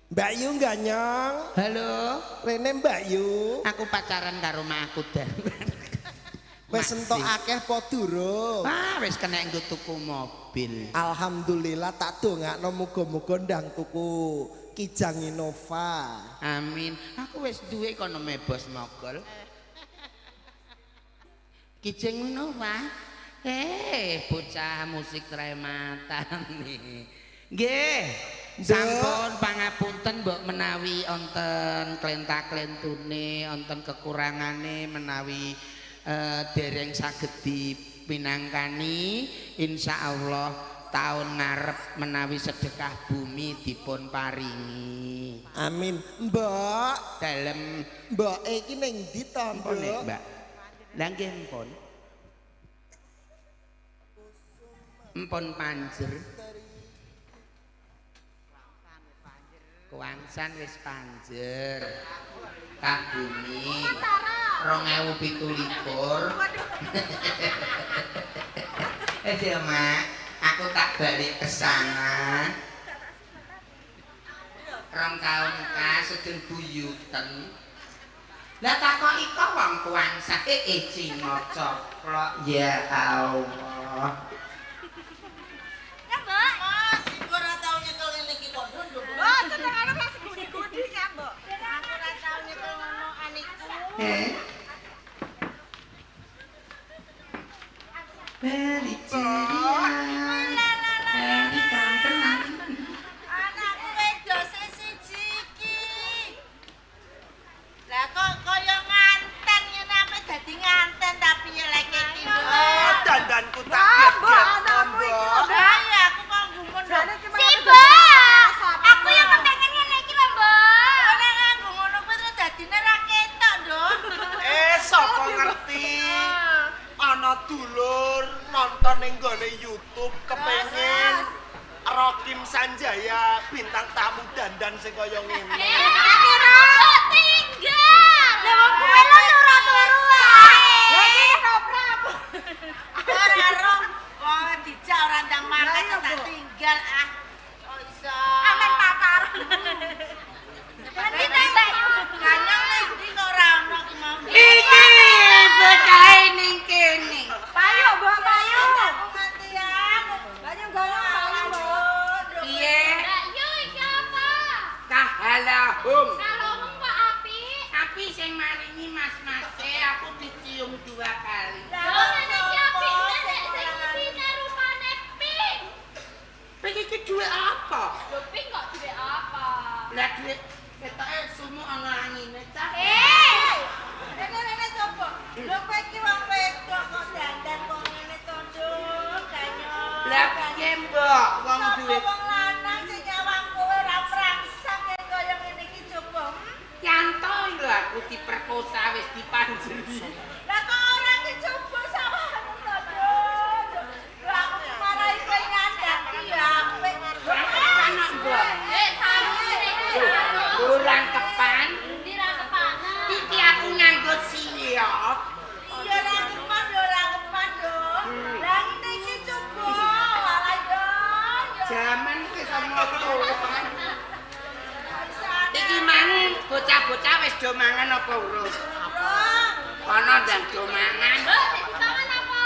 Mbak Yu ganyong. Halo, Rene Mbak Yu. Aku pacaran karo mak aku dan. Wis entuk akeh apa durung? Wah, wis kena nggo tuku mobil. Alhamdulillah, tak dongakno muga-muga ndang tuku Kijang Innova. Amin. Aku wis duwe kono me bos mogol. Kijang Innova. Eh, bocah musik trematane. Nggih. Sampun pangapunten mbok menawi wonten klenta-klentune, wonten kekurangane menawi dereng saged dipinangkani, insyaallah tahun ngarep menawi sedekah bumi dipun paringi. Amin. Mbok, Dalem. Mbok iki ning ndi to, Mpun, Nduk? Mbak. Lah nggih mpun. Mpun panjer. Kuangsan wis panjer. Kabumi 2017. Eh, dia, Mak, aku tak balik ke sana. 2 tahun ka sedeng buyuten. Lah takoki kok wong kuangsan cinga coplok, ya Allah. Ya, Mbak. Mas, iku ora tau nyekel ngene iki kok nduk. Wah, senengane pas gudi-gudi ya, Mbok. Aku ora tau nyekel ngono aniku. Eh. Beri ceria. Beri kantenan. Anakku wedok sing siji iki. Lah kok kaya nganten ngene ape dadi nganten tapi ya lek iki. Oh, dandanku tak Mbak, Mbak, get-get, anakmu iki Mbok. lho, Mbak. Lah ya aku kok gumun lho. Jane iki Si, malah Mbak. kudu Aku yang kepengen ngene iki lho, Mbak. Ora nganggo ngono kuwi terus dadine ra ketok, Nduk. Eh, sapa ngerti? Ana dulur nonton ning gone YouTube kepengin Rokim Sanjaya bintang tamu dandan sing kaya ngene. Aku ora tinggal. Lah wong kowe lho turu-turu ae. Lah iki ketoprak apa? Ora roh. Wong dijak ora ndang mangkat Lah iya, tak Bu. tinggal ah. Kok iso. Amen pacaran. Nanti Mbak Yu. Ganyong ning ndi kok ora ono ki mau. Iki bocahe ning kene. Payu, Mbok, payu. Aku nganti aku. Banyu ganyong payu, Mbok. Piye? Mbak Yu iki apa? Kahalahum. Kalau ngomong kok apik. Tapi sing maringi mas-mase aku dicium dua kali. Lho ngene iki apik nek sing isine rupane pink. Pink iki duwe apa? Lho pink kok duwe apa? Lah duwe ketoke sumu ana angine cah. Eh, Rene rene coba. Lho kowe iki wong wedok kok dandan kok ngene to, Nduk. Ganyong. Lah piye, Mbok? Wong Sapa duwe wong lanang sing nyawang kowe ora prangsang yen kaya ngene iki coba. Yanto lho aku diperkosa wis dipanjeri. Lah kok ora ki coba sawangmu to, Nduk. Lho aku ki marahi kowe nyandan ki ya kowe. Kepan kok, Mbok. eh sarung ngene iki sarung. Kurang kepan. Ndi ra kepanan. Iki aku nganggo siop. Iya ora kepan yo ora kepan yo. Lah ngene iki coba. Walah yo. Jaman iki sama tuwa. Iki mang bocah-bocah wis do mangan apa urung? Kono ndang do mangan. Mbak, sing dipangan apa?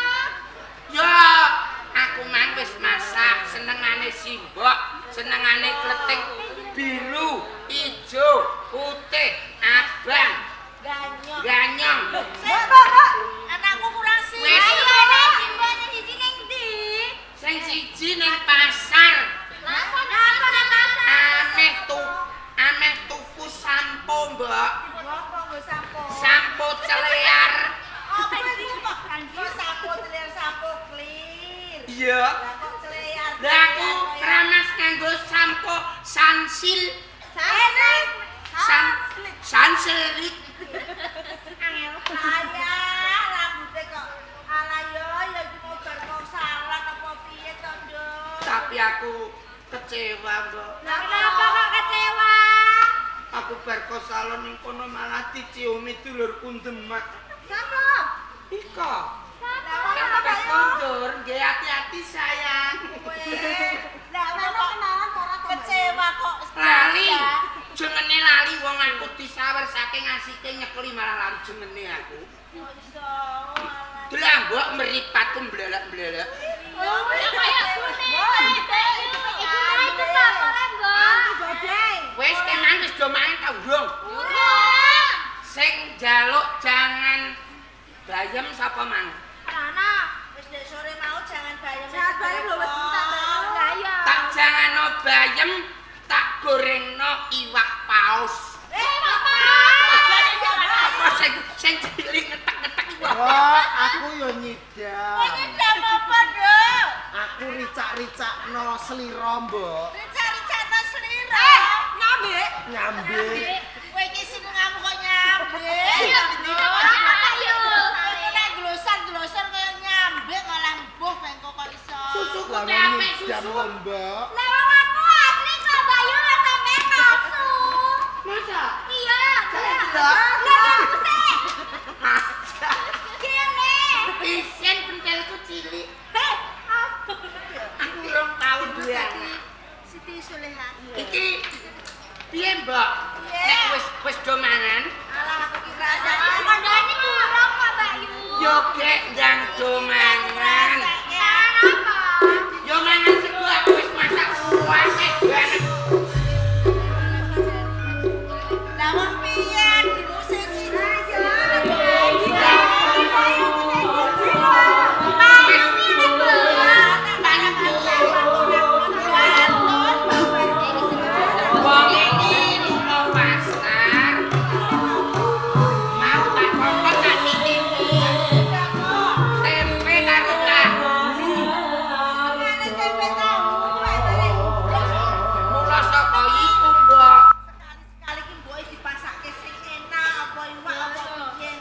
Ya, aku mang wis masak senengane simbok, senengane kleting biru, ijo, putih, abang, Ganyong. ganyong. Mbak, Mbak, Mbak. Anakku kurang sih. Wis. Ayo nek simbok sing siji ning ndi? Sing siji nang pasar, Lah kok nang pasar? Ameh tuku sampo, Mbok. Apa nggo sampo? Sampo celear. Apa iki kok nggo sampo clear sampo clear. Iya. Lah kok clear. Lah aku keramas nganggo sampo Sansil. Sansil. San Sansilik. Ayah, rambutnya kok ala yo ya iki mau bar kok salah apa piye to, Nduk? Tapi aku kecewa, Mbok. Lah Kenapa kok kecewa? Aku bar ke salon ning kono malah diciumi dulurku Demak. Sapa? Iko. Lah Wis kondur, nggih hati-hati sayang. Lah Lah kok kenalan ora to, Mbak? kecewa kok Lali. Jengene lali wong aku disawer saking asike nyekeli malah lali jengene aku. Kok iso? Alah. Delok mbok mripatku mblelek-mblelek. Oh, ya kaya gune. Iku itu apa le, Mbok? Badai. Wis tenan wis do mangan ta urung? Urung. Sing njaluk jangan bayem sapa mang? Rana. Wis nek sore mau jangan bayem. Jangan bayem lho, wis entek, Mbak. Lah iya. Tak jangano bayem, tak gorengno iwak paus. Eh, Papa. Apa sing sing cilik ngetek-ngetek iwak? Wah, aku yo nyidam. Kowe nyidam apa, Nduk? Aku ricak-ricakno slira, Mbok. Rica-ricakno slira. Eh, nyambe. Nyambe. Kowe iki senengamu kok nyambe. Iya, apa yo? Kowe nek glosan-glosan kaya nyambe malah mbuh bengko kok iso. Susuku Lah teh apik nyidam susu. kok, Mbok. Lah wong aku asli kok Bayu lah sampean palsu. Masa? Iya. Saya Lah aku sih. Masa? Kene. Isen pentelku cilik. Heh. Aku urung tau duwe anak. Siti Suleha. Iki piye, Mbok? Piye? Nek wis wis do mangan, Alah aku ki ngrasake. Kandhane kurang kok Bayu. yo gek ndang do mangan. Mangan apa? Yo mangan sego aku wis masak akeh banget. Lah wong piye adimu sing siji. Payu piye, Mbok? Wong iki lunga pasar. Mau tak kongkon tak titipi. Tempe karo tahu. Mula saka iku, Mbok. Sekali-sekali ki mboke dipasake sing enak apa iwak apa piye.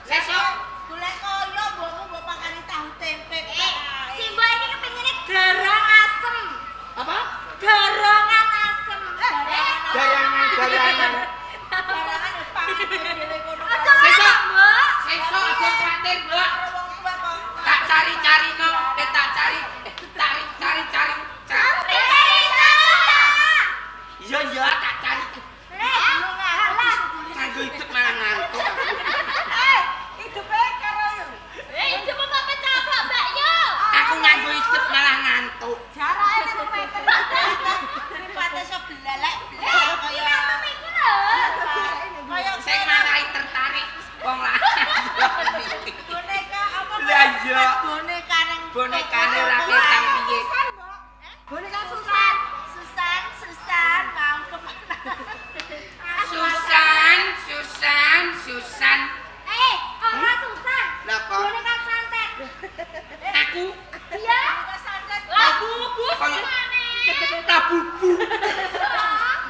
Sesuk Golek kaya mbokmu mbok pakani tahu tempe. Eh, si Mbok iki kepengine garang asem. Apa? Garangan asem. Garangan-garangan. Garangan yo pangan dhewe kono. Aja Sesuk. Mbok. Sesuk aja kuwatir, Mbok. Karo wong tuwa kok. Tak cari-cari no, eh tak cari, eh cari cari cari cari. Iya iya tak cari. Nganggo hidup malah ngantuk. Eh, hidupe karo yo. Eh, itu kok pecah kok, Mbak yo. Aku nganggo hidup malah ngantuk. Jarake 5 meter. Mripate iso belalek-belalek kaya Iku lho. kaya Sing marai tertarik wong lanang. boneka apa Lah iya. boneka nang Bonekane ora ketang piye. Boneka Susan. Susan, Susan mau kemana? Susan, Susan, Susan. Eh, ora Susan. Lah kok Boneka santet. aku Iya. Boneka santet. Lah bubu Kaya- senengane. tabubu.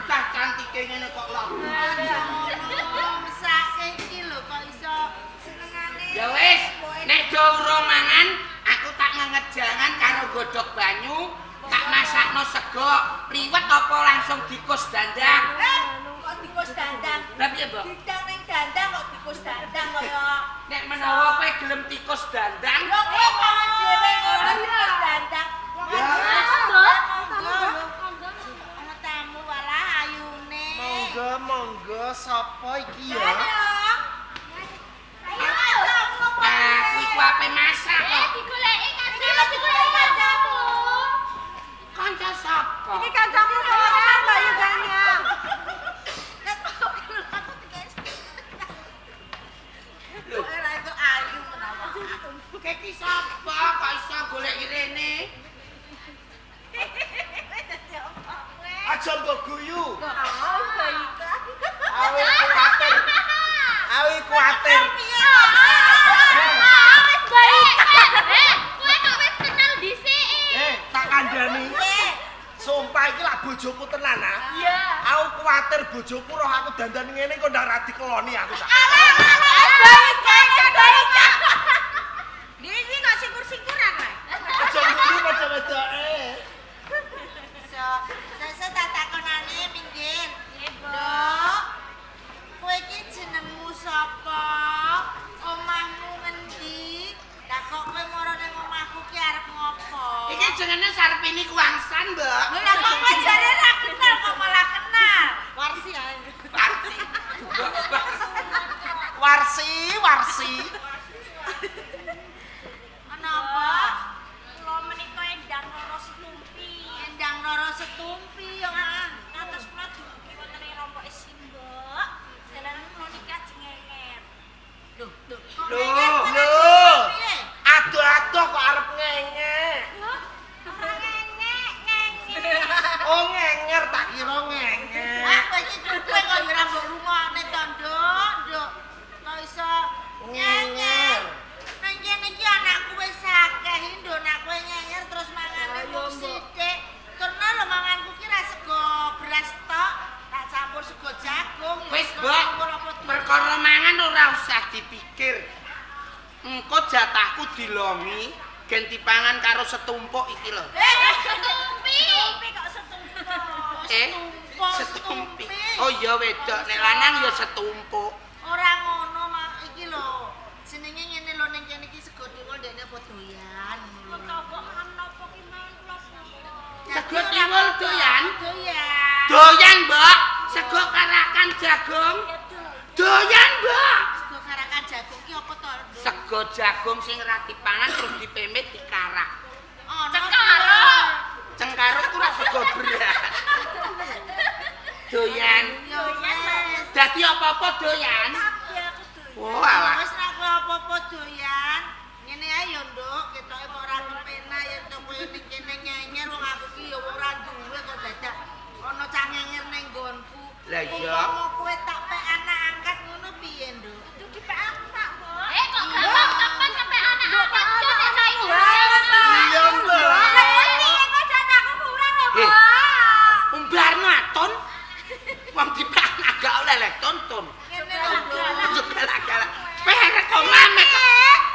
Cah cantike ngene kok lah. Ngono, mesake iki lho kok iso senengane. Ya wis, nek do urung mangan, aku tak ngenget jangan karo godhog banyu, tak masakno sego, liwet apa langsung dikus dandang. Eh, kok dikus dandang? Lah piye, Mbok? Didang ning dandang kok dikus dandang kaya. Nek menawa kowe gelem tikus dandang, Yo kowe pangan dhewe ngono dikus dandang. Wong Ya. Mbok. Monggo lho. Ana tamu walah ayune. Monggo, monggo, sapa iki ya? Ayo. aku iku ape masak Eh, kok. digoleki kancamu, digoleki kancamu. Kanca sapa? Iki kancamu kok ora Bayu Ganyang. Nek mau aku dikasih. Lho, Ora itu ayu menawa. kowe iki sapa kok iso goleki rene? Aja mbok guyu. Oh, baiklah. Awi kuwatir. Awi kuwatir. Wis baik. Eh, kowe kok wis kenal dhisik. Eh, tak kandhani. Piye? Sumpah iki lak bojoku tenan ah. Iya. Aku kuwatir bojoku roh aku dandan ngene kok ndak ra dikeloni aku sak. Baik, baik, baik. Iki kok singkur-singkuran wae. Aja guyu aja wedoke. So, sesuk tak takonane minggir. Nduk. Kowe iki jenengmu sapa? Omahmu ngendi? Lah kok kowe mara ning omahku ki arep ngopo? Iki jenenge Sarpini Kuangsan, Mbok. Lho lah kok kowe jare ra kenal kok malah kenal. Warsi ae. Oh ngenger tak kira ngenger. Ah, kowe iki kowe kok ora mbok rungokne to, Nduk, Nduk. Kok iso ngenger. Nang kene iki anakku wis akeh, Nduk, nek kowe ngenger terus mangane mung sithik. Turna lho manganku ki ra sego beras tok, tak campur sego jagung. Wis, Mbok. Perkara mangan ora usah dipikir. Engko jatahku dilongi, gen dipangan karo setumpuk iki lho. Setumpi. Setumpi kok setumpuk. Eh, Setumpi. setumpi. Oh iya wedok, nek lanang ya setumpuk. Ora ngono mak iki lho. Jenenge ngene lho ning kene iki sego tiwul ndekne apa doyan ngono lho. Sego tiwul doyan? Doyan. Doyan, Mbok. Sego karakan jagung. Doyan, Mbok. Sego karakan jagung ki apa to? Nduk? Sego jagung sing ra dipangan terus dipemit dikarak. Ono Cengkaro. Cengkaruk ku ra sego beras. Doyan. Ya wes. Dadi apa-apa doyan? Wah, alah. Wis ra kowe apa-apa doyan. Ngene ae ya, Nduk, ketoke kok ora kepenak yen to kowe ning kene nyenyer wong aku ki ya ora duwe kok dadak ana cah nyenyer ning nggonku. Lah iya. Umpama kowe tak pek anak angkat ngono piye, Nduk? Eh kok gampang kapan sampai anak angkat yo nek saiki. Iya, Mbak. Eh. Umbarno aton. Wong dipangan gak oleh lek tonton. Ngene lho, Nduk. Aja galak-galak. Perek kok mame kok.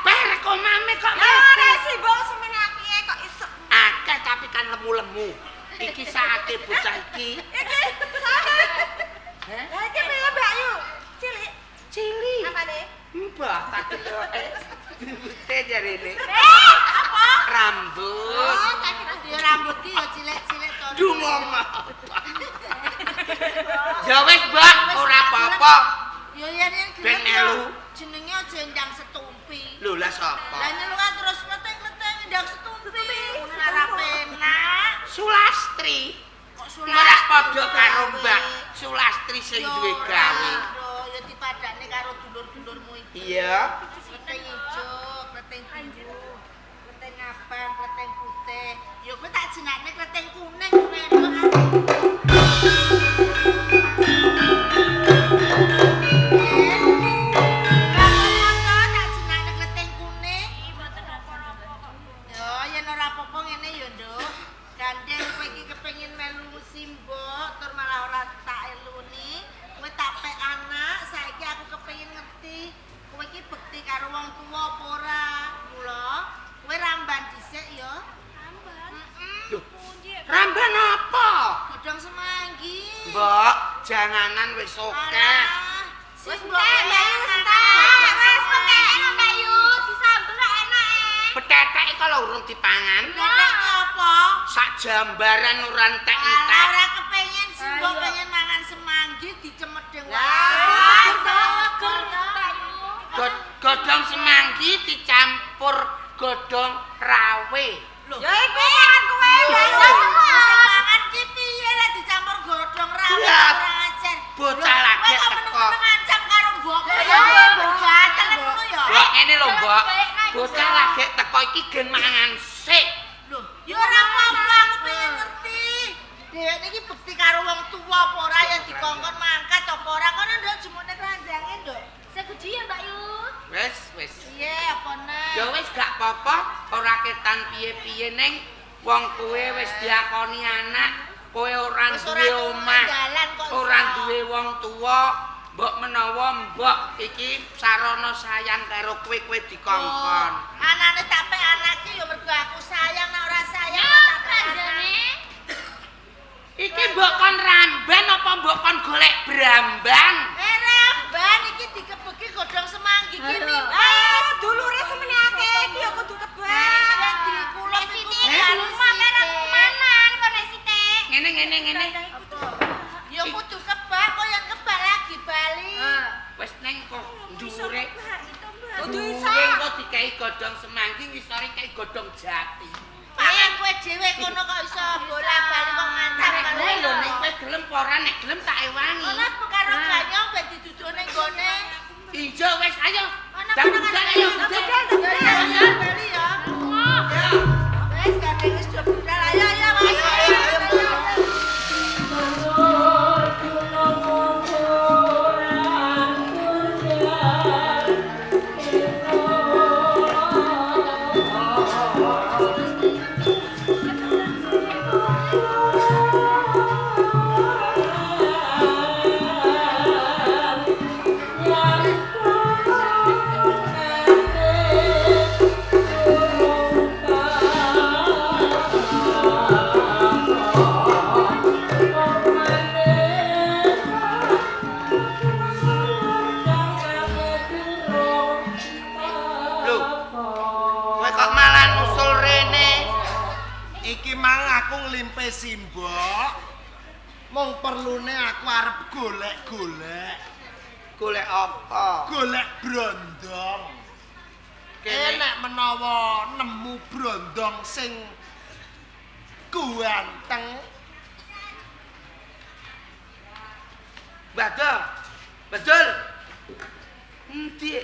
Perek kok mame kok. Ora sih, Mbok, semene akeh kok iso. Akeh tapi kan lemu-lemu. Iki saate bocah iki. Iki saha? Heh? Lah iki piye, Mbak Yu? Cilik. Cilik. Apane? Mbah tak deloke. Rambute jarene. Eh, apa? Rambut. Oh, tak kira dia rambut ki ya cilik-cilik to. Duh ngomong. Ya wis, Mbak, ora apa-apa. Ya yen yen Ben gelem ya. melu. Jenenge aja ndang setumpi. Lho lah sapa? Lah nyeluk kan terus kleting-kleting ndang setumpi. Ngono ora penak. Sulastri. Kok Ora padha karo Mbak Sulastri sing duwe gawe. Ya dipadakne karo dulur-dulurmu iki. Iya. Kleting ijo, kleting biru, kleting abang, kleting putih. Ya kowe tak jenakne kleting kuning kowe nduk. Eh, tak jenakne kleting kuning. Yo, yen ora apa-apa ngene ya, Nduk. Gandeng kowe iki kepengin melu simbok tur malah ora tak eluni. Kowe tak pek anak, saiki aku kepengin ngerti kowe iki bekti karo wong tuwa apa ora. Mula kowe ramban dhisik ya. Ramban. Heeh. Loh, ramban apa? Godhong semanggi. Mbok, janganan wis akeh. Alah, Wis simbok entek, Mbak Yu, wis mangan entek. godhong Wis semanggi. entek, Mbak Yu, disambel kok enak eh. Petetek iki lho urung dipangan. Petetek ki apa? Sak jambaran ora Alah entek-entek. ora kepengin simbok pengen mangan semanggi dicemedeng Lah, wae. Seger, Mbak Yu. Godhong semanggi dicampur godhong rawe. Lho, Ya iku mangan kowe, Mbak Yu. sing mangan ki piye lek dicampur godhong rawe Ya. kurang ajar. Bocah lagi Kowe kok teko. meneng-meneng ngancam karo mbokmu Lah, ya. iya, Mbok. Gatel ngono ya. Mbok ngene lho, Mbok. Balik Bocah lagi teko iki gen mangan sik. Lho, ya ora apa-apa aku pengen ngerti. Dheweke iki bekti karo wong tuwa apa ora yen dikongkon mangkat apa ora kono nduk jumune keranjange nduk. Segede ya, Mbak Yu. Wis, wis. Piye apa neh? Ya wis gak apa-apa, ora ketan piye-piye ning wong kowe wis diakoni anak, kowe ora Wis ora duwe turu omah, dalan kok iso. ora duwe wong tuwa, mbok menawa mbok iki sarana sayang karo kowe kowe dikongkon. Oh, anane tak pek anak ki ya mergo aku sayang nek ora sayang Ya, tak pek anak. kranjane. Iki mbok kon ramban apa mbok kon golek brambang? Eh ramban iki dikebeki godhong semanggi ki nipis. Ah, dulure semene akeh iki ya kudu kebak. Yen dikulop iku Siti, karo rumah karo sithik. kumanan kok nek sithik. Ngene ngene ngene. Apa? Ya kudu kebak kok yen kebak lagi bali. Wis neng kok dhuwure. Kudu iso. Dhuwure kok dikai godhong semanggi ngisore kei godhong jati. Pangan kowe dhewe kono kok iso bola-bali kok ngancam karo. Kowe lho nek kowe gelem apa ora nek gelem tak ewangi. Ana karo ganyong ben diduduk ning gone. Ijo wis ayo. Ana Dang budal ayo budal. Ya bali ya. Ya. Wis gandeng wis do budal ayo ayo ayo. Ayo, ayo, ayo. kelimpe simbok. Mung perlune aku arep golek-golek. Golek apa? Golek brondong. Kene Nek menawa nemu brondong sing ganteng, Mbah Do. Betul. Endi?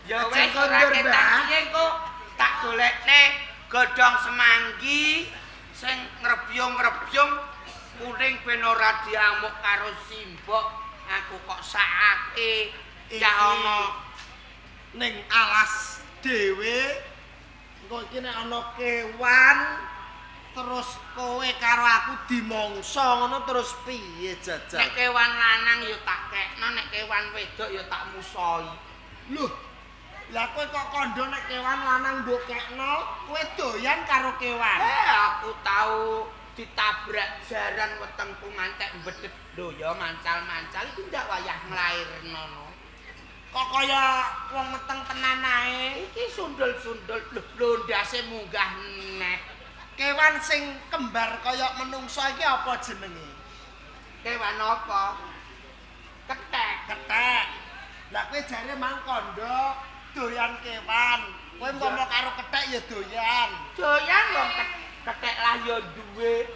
Ya wis ora ketak piye engko tak golekne godhong semanggi sing ngrebyung-ngrebyung kuning ben ora diamuk karo simbok. Aku kok sakake ya ana ning alas dhewe. Engko iki nek ana kewan terus kowe karo aku dimongso ngono terus piye jajal? Nek kewan lanang ya tak kekno, nek kewan wedok ya tak musoi. Loh, lah kowe kok kandha nek kewan lanang mbok kekno, kowe doyan karo kewan? Aku tau ditabrak jaran wetengku ngantek mbedhet lho ya mancal-mancal iki ndak wayah nglairno no. Kok kaya wong meteng tenan ae? Iki sundul-sundul lho lho ndase munggah neh. Kewan sing kembar kaya menungsa iki apa jenenge? Kewan apa? Kethek. Kethek. Lah kowe jare mang kandha doyan kewan. Kowe umpama karo kethek ya doyan. Doyan wong kethek lah ya duwe.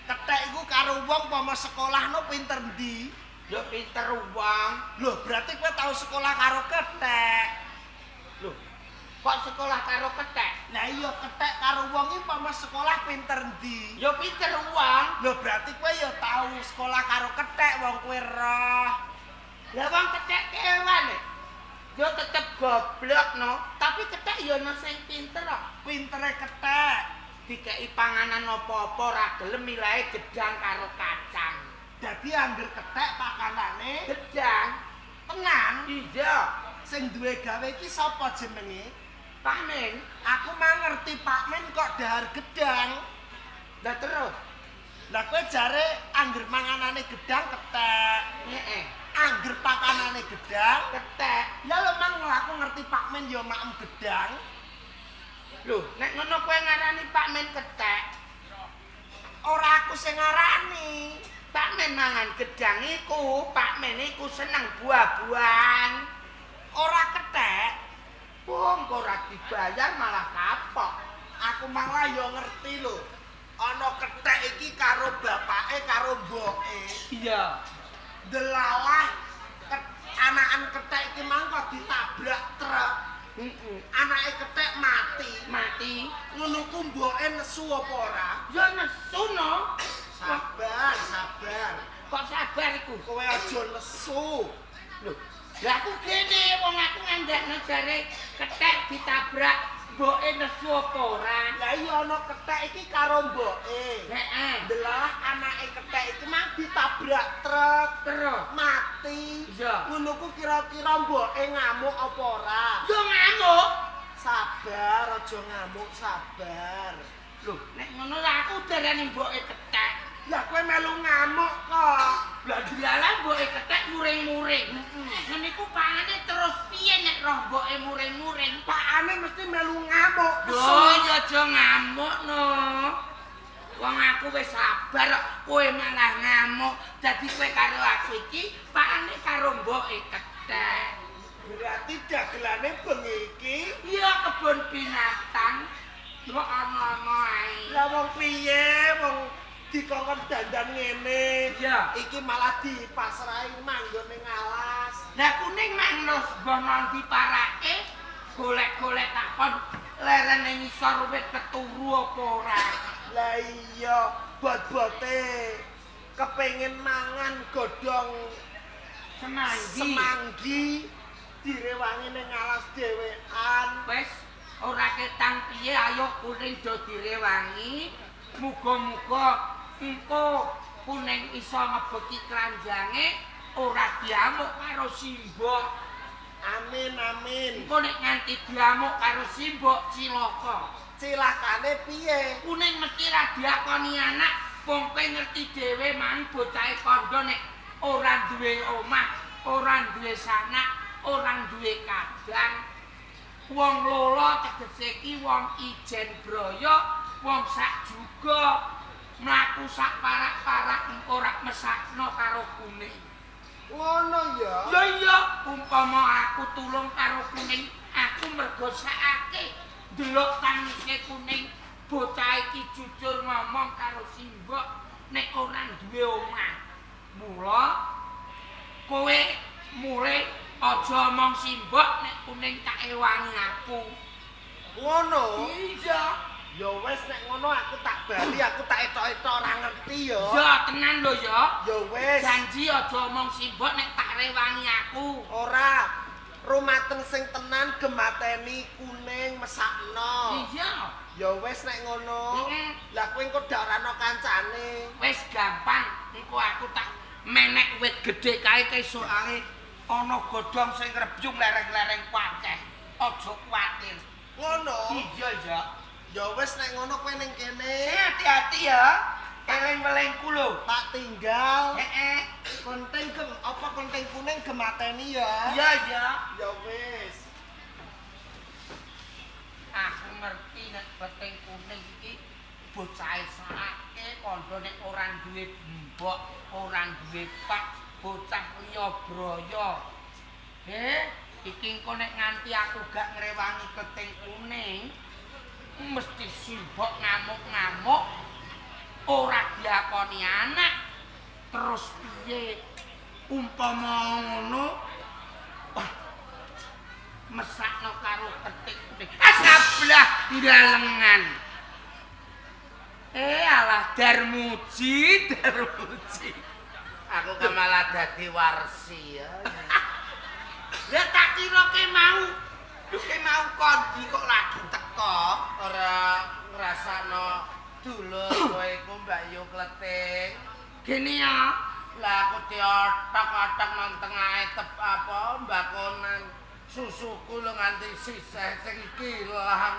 Kethek iku karo wong umpama sekolah no pinter ndi? Ya pinter wong. Loh, berarti kowe tau sekolah karo kethek. Loh, kok sekolah karo kethek? Lah iya kethek karo wong iki umpama sekolah pinter ndi? Ya pinter wong. Loh, berarti kowe ya tau sekolah karo kethek wong kowe roh. Lah wong kethek kewan e. Ya tetep goblok no, tapi kethek ya ono sing pinter kok. Pintere kethek. Dikeki panganan apa-apa ora gelem milahe gedang karo kacang. Dadi angger kethek pakanane gedang tenan. Iya. Sing duwe gawe iki sapa jenenge? Pak Min. Aku mah ngerti Pak Min kok dahar gedang. Lah terus? Lah kowe jare angger manganane gedang kethek. Heeh. Angger pakanane gedang kethek. Ya lho mang aku ngerti Pak Min ya maem gedang. Lho, nek ngono kowe ngarani Pak Min kethek. Ora aku sing ngarani. Pak Min mangan gedang iku, Pak Min iku seneng buah-buahan. Ora kethek. Wong kok ora dibayar malah kapok. Aku malah ya ngerti lho. Ana kethek iki karo bapake karo mboke. Iya. Delalah anakan kethek iki mang kok ditabrak truk. Heeh. Anake kethek mati. Mati. Ngono ku mboke nesu apa ora? Ya nesu no. Sabar, sabar. Kok sabar iku? Kowe aja nesu. Lho, lah aku gene wong aku ngandakno jare kethek ditabrak mboke nesu apa ora? Lah iya ana kethek iki karo mboke. Heeh. Delalah anake kethek iki mang ditabrak truk, terus mati. Iya. Ngono ku kira-kira mboke ngamuk apa ora? Yo ngamuk. Sabar, aja ngamuk, sabar. Lho, nek ngono lah aku darani mboke kethek. Lah kowe melu ngamuk kok. Lah delalah mboke kethek muring-muring. Ngene iku pakane terus piye nek roh mboke muring-muring? Pakane mesti melu ngamuk. Lho, ya aja ngamuk no. Wong aku wis sabar kok, kowe malah ngamuk. Dadi kowe karo aku iki pakane karo mboke kethek. Berarti dagelane bengi iki iya kebun binatang. Kok ana-ana ae. Lah wong piye wong dikongkon dandan ngene. Iya. Iki malah dipasrahi manggon ning alas. Lah kuning mang nos mbah nanti parake golek-golek takon leren ning ngisor wit keturu apa ora. Lah iya, bot-bote kepengin mangan godhong semanggi. Semanggi direwangi ning alas dhewean. Wis ora ketang piye ayo kuning do direwangi. Muga-muga engko kuning iso ngebeki kranjange ora diamuk karo simbok. Amin amin. Engko nek nganti diamuk karo simbok cilaka. Cilakane piye? Kuning mesti ra diakoni anak, wong kowe ngerti dhewe mang bocahe kandha nek ora duwe omah, ora duwe sanak, ora duwe kadang. Wong lolo tegese iki wong ijen braya, wong sak juga mlaku sak parak-parak engko ora mesakno karo kuning. Ngono ya. Ya iya, umpama aku tulung karo kuning, aku mergo sakake ndelok tangise kuning, bocah iki jujur ngomong karo simbok nek ora duwe omah. Mula kowe mulih aja omong simbok nek kuning tak ewangi aku. Ngono. Iya. Ya wis nek ngono aku tak bali, aku tak etok-etok ora ngerti ya. Ya tenan lho ya. Ya wis. Janji aja omong simbok nek tak rewangi aku. Ora. Rumateng sing tenan gemateni kuning mesakno. Iya. Ya wis nek ngono. Heeh. Lah kowe engko dak ora ana kancane. Wis gampang, engko aku tak menek wit gedhe kae kesoale ana godhong sing rebyung lereng-lereng akeh. Aja kuwatir. Ngono. Iya ya. Ya wis nek ngono kowe ning kene. Sing hati-hati ya. Eleng-elengku lho. Tak tinggal. Heeh. Konten gem apa konten kuning gemateni ya. Iya ya. Ya wis. Aku ngerti nek peting kuning iki bocahe sakake kandha nek ora duwe mbok, ora duwe pak, bocah liya braya. Iki engko nek nganti aku gak ngrewangi keting kuning, mesti simbok ngamuk-ngamuk ora diakoni anak. Terus piye? Umpama ngono, wah, mesakno karo ketik kuning. Sabelah dalengan. Alah Darmuji, Darmuji. Aku kok malah dadi warsi ya. Lah tak kira ke mau. Lho ke mau kondi kok lagi teko. Ora ngrasakno dulur kowe iku Mbak Yu Kleting. Gene ya. Lah aku diotok-otok nang tengahe tep apa mbakonan susuku lho nganti sisih sing ilang.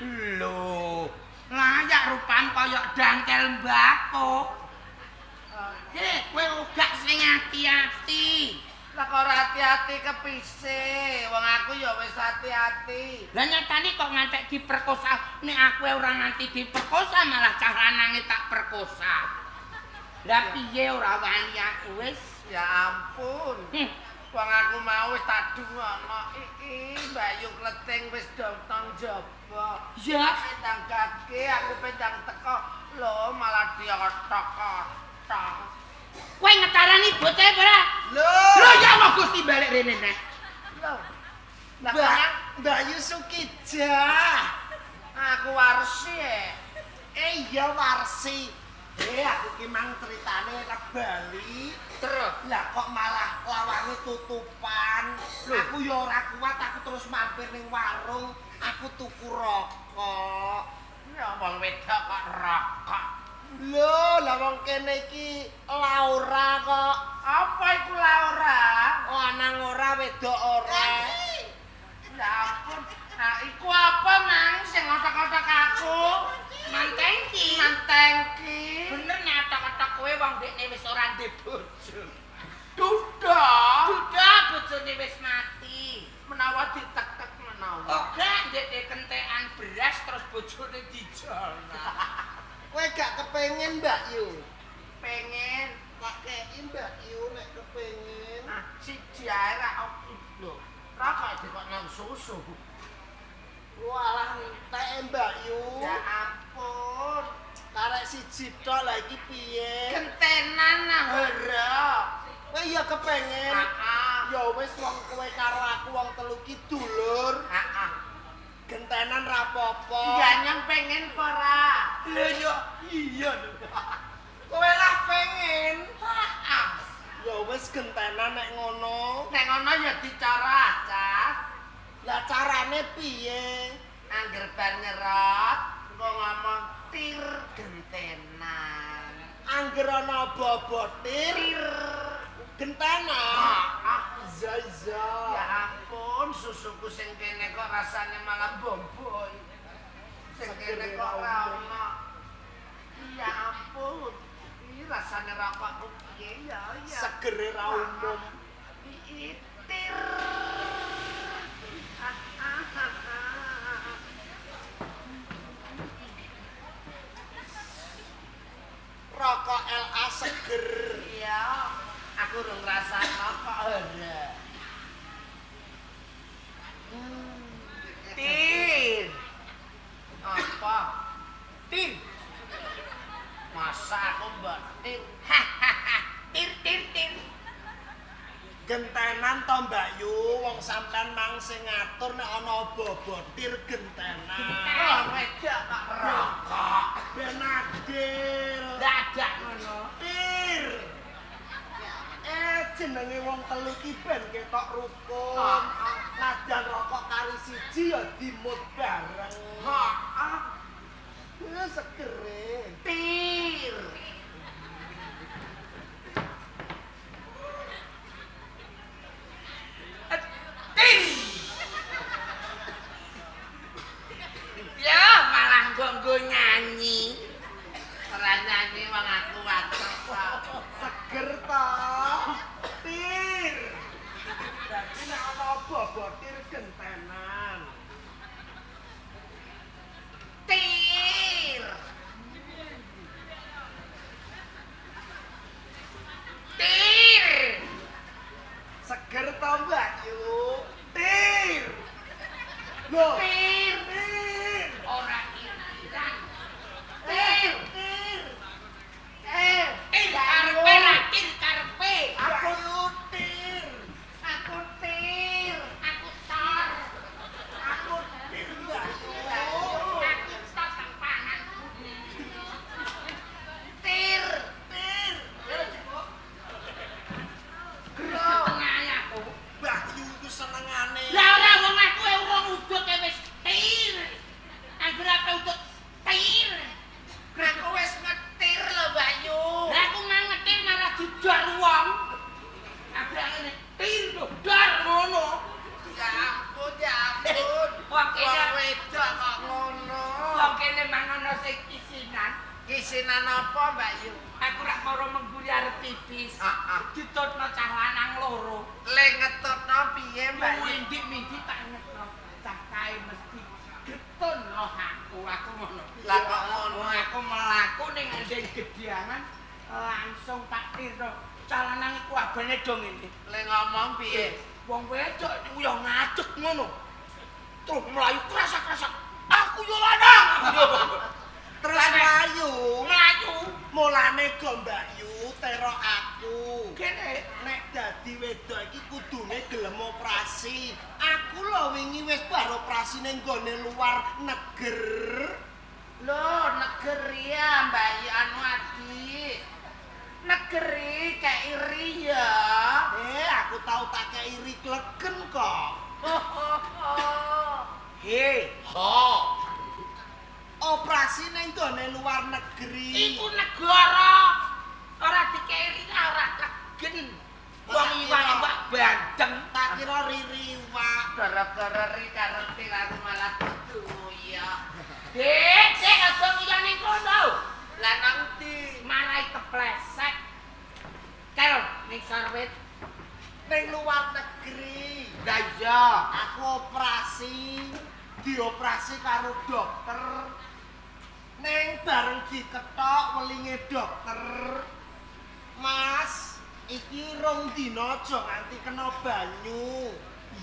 Lho, layak rupam kaya dangkel mbako. Kowe uga sing ati-ati. Lah kok ora ati-ati kepise? Wong aku ya wis ati-ati. Lah nyatane kok ngantek diperkosa, nek aku ora nganti diperkosa malah cah lanange tak perkosa. Lah piye ora wani aku wis? Ya ampun. Wong aku mau wis tak dungono iki Mbak Yu Kleting wis dong jaba. Ya, pendang gage aku pendang teko lho malah diotok-otok. Kowe ngetarani bocah ora? Lho. Lho ya Allah Gusti balik rene neh. Lho. Lah Mbak Yu Sukijah. Aku warsi e. Iya warsi. Aku ki mang critane rek bali. Terus lah kok malah lawange tutupan. Aku ya ora kuat, aku terus mampir ning warung, aku tuku rokok. Ya wong wedok kok rokok. Lho, lah wong kene iki Laura kok. Apa iku Laura? Lanang ora, wedok ora. Ya ampun. Nah, iku apa mang sing otak-otak aku? Mantengki. Mantengki. Bener nyatok-otok kowe wong dekne wis ora ndek bojo. Duda. Duda bojone wis mati. Menawa ditek-tek menawa. Oga ndekne kentekan beras terus bojone dijolno. Kowe gak kepengin Mbak Yu? Pengen. Tak kei Mbak Yu nek kepengin. Ah, siji ae ra lho. Rokok dikok nang susu. Walah entek Mbak Yu. Ya ampun. Karek siji tok lah iki piye? Gentenan ah ora. Kowe ya kepengen. Heeh. Ya wis wong kowe karo aku wong telu ki dulur. Heeh. Gentenan ra apa-apa. Ganyang pengen apa ora? Lho yo iya lho. Kowe lah pengen. Heeh. Ya wis gentenan nek ngono. Nek ngono ya dicara, Cah. Lah carane piye? Angger bar nyerot, engko ngomong tir gentenan. Angger ana apa-apa tir gentenan. Heeh. Iya iya. Ya ampun, susuku sing kene kok rasane malah bomboy. Sing kene kok ora ono. Ya ampun. Iki rasane rokokku piye ya ya. Segere ra umum. Iki tir. seger. Iya, aku urung ngrasakno kok ora. Tir. Apa? Tir. Masa aku mbok tir? Tir tir tir. Gentenan to Mbak Yu, wong sampean mang sing ngatur nek ana apa-apa tir gentenan. Wong wedok kok rokok. Ben adil. Dadak ngono. Tir. Jenenge wong telu ki ben ketok rukun. Najan rokok kari siji ya dimut bareng. Heeh. Ya segere. Tir. Tir. Ya malah nggo nyanyi. Ora nyanyi wong aku watuk kok. Seger to. Tir. Dadi nek ana apa-apa tir gentenan. Tir. Tir. Seger to Mbak Yu. Tir. Lho. Tir. Tir. Ora irisan. Tir. Tir. Tir karepe ra tir karepe. Aku tir. Aku tir. Aku tor. Aku tir Mbak Yu. Aku tor sang pangan. Tir. Tir. Tengah aku. Mbak Yu iku senengane. Lah ora wong aku e wong udut e wis tir. Anggere aku udut tir. Aku wis ngetir lho Mbak Yu. Lah aku mang ngetir malah didor wong. Aku ngene tir lho dor ngono. Ya ampun, ya ampun. Wong kene Wong wedok kok ngono. wong kene mang ana sing isinan. Kisinan apa Mbak Yu? Aku rak moro mengguri arep pipis. Heeh. Ditutno cah lanang loro. Le ngetutno piye Mbak Yu? Mindik-mindik tak ngetno. Cah kae mesti getun loh aku ngono. Lah kok ngono? Aku mlaku ning andeng gedyangan langsung tak tirno. Cah lanang iku abane do ngene. Le ngomong piye? Wong wedok iku ya ngadeg ngono. Terus mlayu krasak-krasak. Aku yo lanang. Terus mlayu. Mlayu. Mulane go Mbak Yu terok aku. Kene Nek dadi wedok iki kudune gelem operasi. Aku lho wingi wis bar operasi ning gone luar neger. Lho, negeri ya Mbak Yu anu adik. Negeri kayak iri ya. Aku tau tak kei iri klegen kok. He, Ho. Operasi ning gone luar negeri. iku negara. Ora dikeri ora klegen. Wong iwak-iwak bandeng. Tak kira riri iwak. Gara-gara ri karo tir aku malah kudu ya. Dek, dek aja nguyon ning kono. Lah nang ndi? Marai kepleset. Kel ning sarwit. Ning luar negeri. Lah iya. Aku operasi, dioperasi karo dokter. Neng bareng diketok welinge dokter. Mas, iki rong dina aja nganti kena banyu.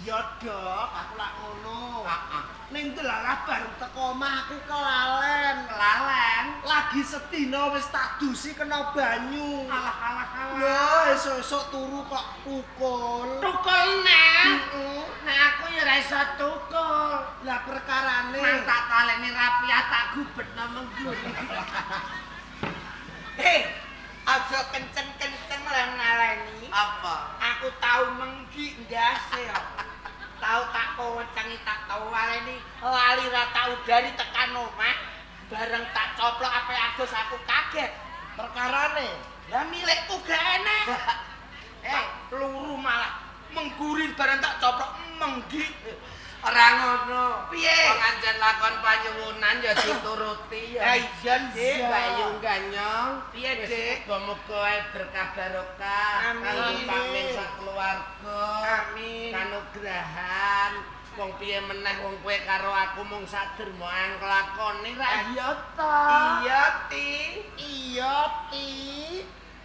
Iya, Dok, aku lak ngono. Heeh. Ning delalah bareng teko omah aku kelalen. Kelalen. Lagi sedina wis tak dusi kena banyu. Alah alah alah. Lho, esuk-esuk turu kok pukul. Tukul neh. Heeh. Nah aku ya ora iso tukul. Lah perkarane. Mang tak taleni rapiah tak gubetno mengguri. Hei, aja kenceng-kenceng lah ngaleni. Apa? Aku tau menggi ndase kok. Tau tak kowencengi tak tau waleni lali ra tau dari tekan omah. Bareng tak coplok ape adus aku kaget. Perkarane. Lah milikku gak enek. Luru malah mengguri bareng tak coplok menggi. Ora ngono. Piye? Wong anjen lakon panyuwunan ya dituruti ya. Lah iya, Dik. Mbak Yu Ganyong. Piye, Dik? Muga-muga ae berkah barokah. Amin. Kanggo Pak Min sak keluarga. Amin. Kanugrahan. Wong piye meneh wong kowe karo aku mung sak derma nglakoni ra iya ta. Iya, Ti. Iya, Ti.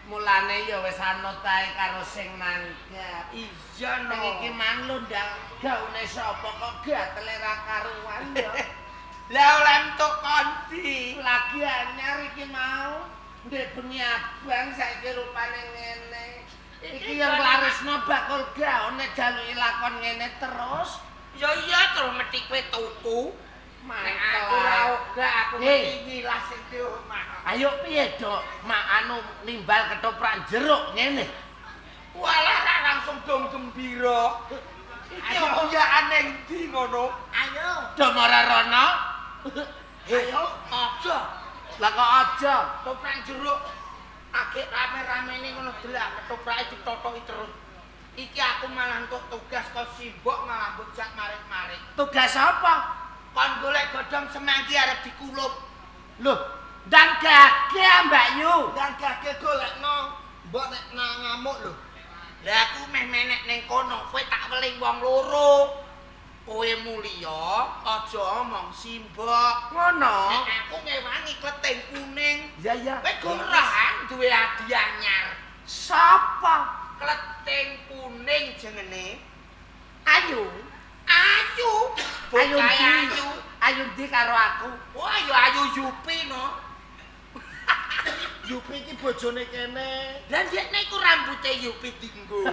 Mulane ya wis anut ae karo sing nanggap. Iya no. Ning iki mang lho ndang gaune sapa kok gatele ra karuan ya. Lah oleh entuk kondi. Lagi anyar iki mau. Ndek bengi abang saiki rupane ngene. Iki yang larisno bakul gaun nek jaluki lakon ngene terus. Ya iya terus mesti kowe tuku. Nek aku ora ogah aku mesti ngilah sing di omah. Ayo piye, Dok? Mak anu nimbal ketoprak jeruk ngene. Walah ra langsung dong gembira. Iki oyaan ning ndi ngono? Ayo. Do ora rono. Ayo aja. Lah kok aja? Ketoprak jeruk agek rame-ramene ngono delak ketoprake ditotoki terus. Iki aku malah entuk tugas kok simbok malah bocah marik-marik. Tugas apa? Kon golek godhong semanggi arep dikulup. Loh, ndang gage Mbak Yu. Ndang gage golekno, mbok nek ngamuk lho. Lah aku meh menek ning kono, kowe tak weling wong loro. Kowe mulya, aja omong simbok. Ngono. Nek aku ngewangi kleting kuning. Ya ya. Kowe gurah duwe hadiah anyar. Sapa? Kleting kuning jenenge. Ayu. Ayu. Ayu Bocah ndi? ayu. Ayu ndi karo aku? Wah, ya ayu Yupi no. Yupi iki bojone kene. Lah ndekne iku rambute Yupi dinggo.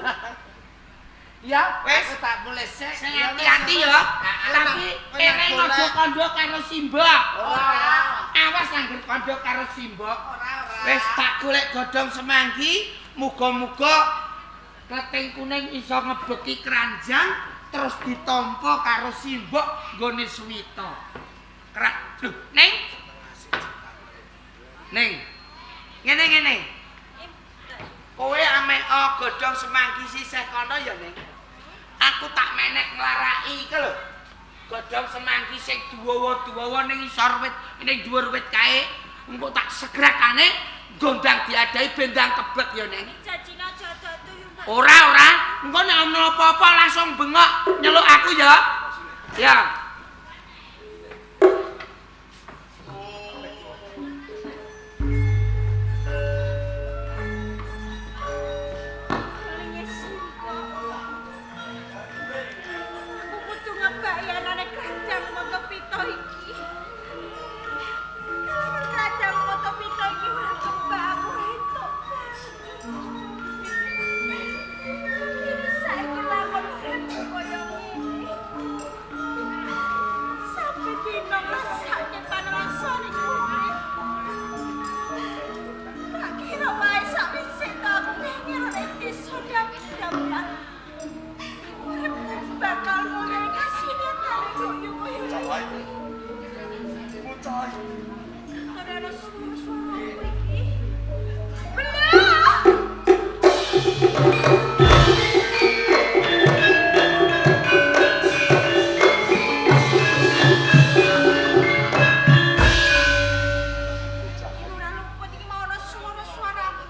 Ya, Wes. aku tak mulih sik. Sing hati-hati ya. Tapi kene aja kandha karo simbok. Ora. Awas angger kandha karo simbok. Ora ora. Wis tak golek godhong semanggi, muga-muga kleting kuning iso ngebeki keranjang terus ditampa karo simbok nggone suwita. Kerak. Lho, Ning. Ning. Ngene-ngene. Kowe ameh godhong semanggi sisih kono ya, Ning. Aku tak menek nglaraki iki lho. Godhong semanggi sing duwawa-duwawa ning isor wit, ning dhuwur wit kae. Engko tak segrakane gondang diadahi bendang kebek ya, Ning. Janjine aja ado-ado yo, Mbak. Ora, ora. Engko nek ana apa-apa langsung bengok nyeluk aku ya. Ya. Welinge simbok. Aku kudu ngebaki anane keranjang moto pito iki. Kalau keranjang moto pito iki ora kebak aku entuk. Kini saiki lakon uripku kaya ngene. Sampe dina ngrasake panrangsane urip. Tak kira wae sakwise to aku ngira nek desa ndang-ndang. Uripku bakal mulai kasinyatane koyo koyo. Karena suara-suara iki. Belah! Iki ora luput iki mau ana suara-suaramu.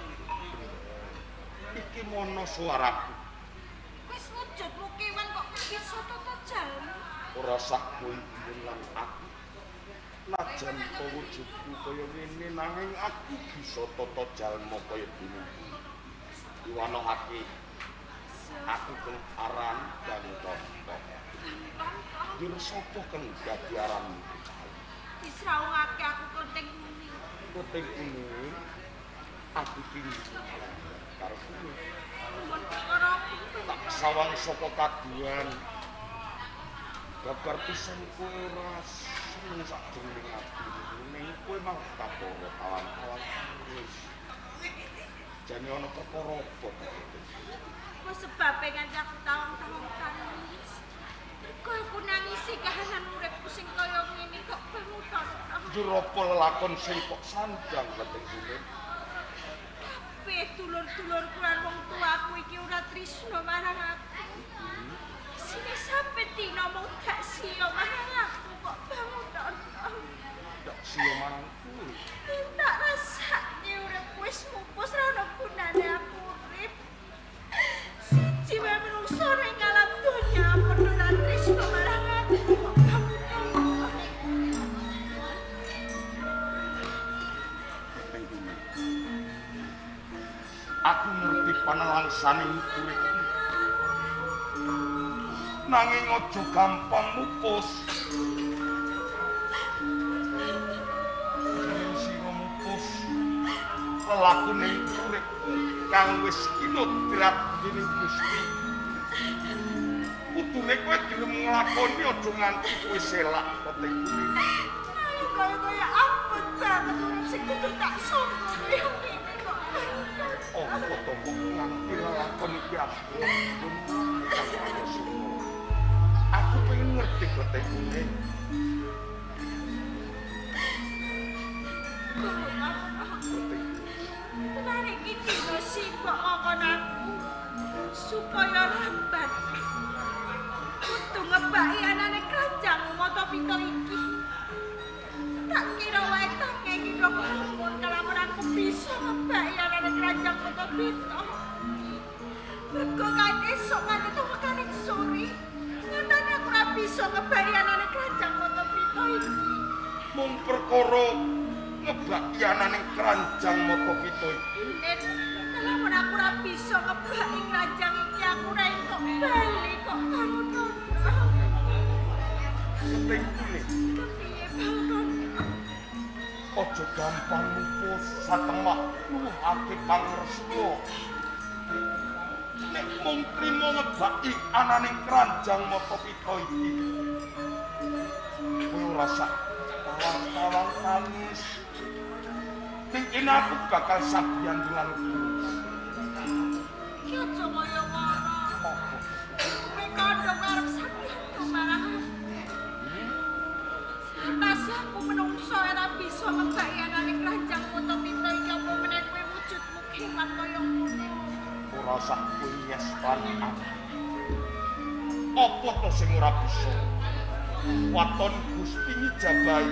Iki mono suaraku. Wis wujudmu kewan kok bisa tata jalmu. Ora sah kowe lan aku. Najan to wujudku kaya ngene nanging aku bisa tata jalma kaya dene. Iwanokake aku keng aran dan tonton. Njur sapa keng dadi aranmu? Disrawungake aku klething kuning. Klething kuning. Aku tinggi karo kowe. Nuwun perkara apa? Tak sawang saka kaduan. Babar pisan kowe ora seneng sakjroning atimu ning kowe malah kaporo tawang-tawang terus. Jane ana perkara apa ta? Apa sebabe nganti aku tawang-tawang tangis? Mergo aku nangisi kahanan uripku sing kaya ngene kok bangun tonton. Njur apa lelakon sing kok sandang klething kuning? Kabeh dulur-dulurku lan wong tuaku iki ora trisno marang aku. Isine sampe dina mung gak siyo marang aku kok bangun tonton. Ndak siyo marang kowe. Tak rasake uripku wis mupus ra ono gunane aku urip. Siji wae menungso ning alam donya padha ra tresno marang aku kok bangun tonton. Klething kuning. Panelangsaning uripmu. Nanging aja gampang mupus. Yen sira mupus lelakune uripmu kang wis kinodrat dening Gusti. Kudune kowe gelem nglakoni aja nganti kowe selak petingune. Kaya-kaya abot banget urip sing kudu tak sangka kaya ngene kok. Apa to kok nganti lelakon iki abot? Aku pengen ngerti petingune. Tenan iki dina simbok ngongkon aku supaya ramban kudu ngebaki anane keranjang mata pita iki. Tak kira wae tak iki kok ngomong kalamun aku bisa ngebaki anane keranjang mata pita. Mergo kae esuk nganti tumekane sore. Nyatane aku ora bisa ngebaki anane keranjang mata pita iki. Mung perkara ngebaki anane keranjang mata pita iki. Nen, kalamun aku ora bisa ngebaki keranjang iki aku ora entuk bali kok bangun. Ketingkune. Kepiye bangun? Aja gampang mupus satemah nuwuhake pangresna. Nek mung trimo ngebaki anane keranjang mata pita iki. Kowe ora sak tawang-tawang tangis. Ning kene aku bakal sabian lan kowe. Ki aja kaya ngono. Kowe kandha arep sabian marang aku. Atase aku menungso ora bisa ngebaki anane keranjang mata pita iki apa meneh kowe wujudmu kewan kaya ngene. Ora usah kowe nyestani aku. Apa to sing ora bisa? Waton Gusti ngijabahi.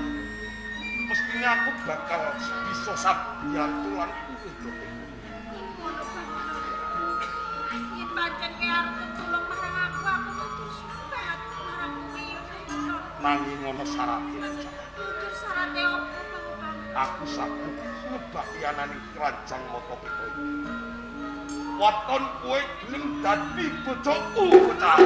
Mestine aku bakal bisa sabiyantu lan kowe. Ngono banget. Yen pancen kowe arep tulung marang aku, aku matur suwun banget marang kowe ya. Nanging ana syarate. Jujur syarate opo, Bang? Aku saguh ngebaki anane keranjang mata pita iki. Waton kowe gelem dadi bojoku, bocah.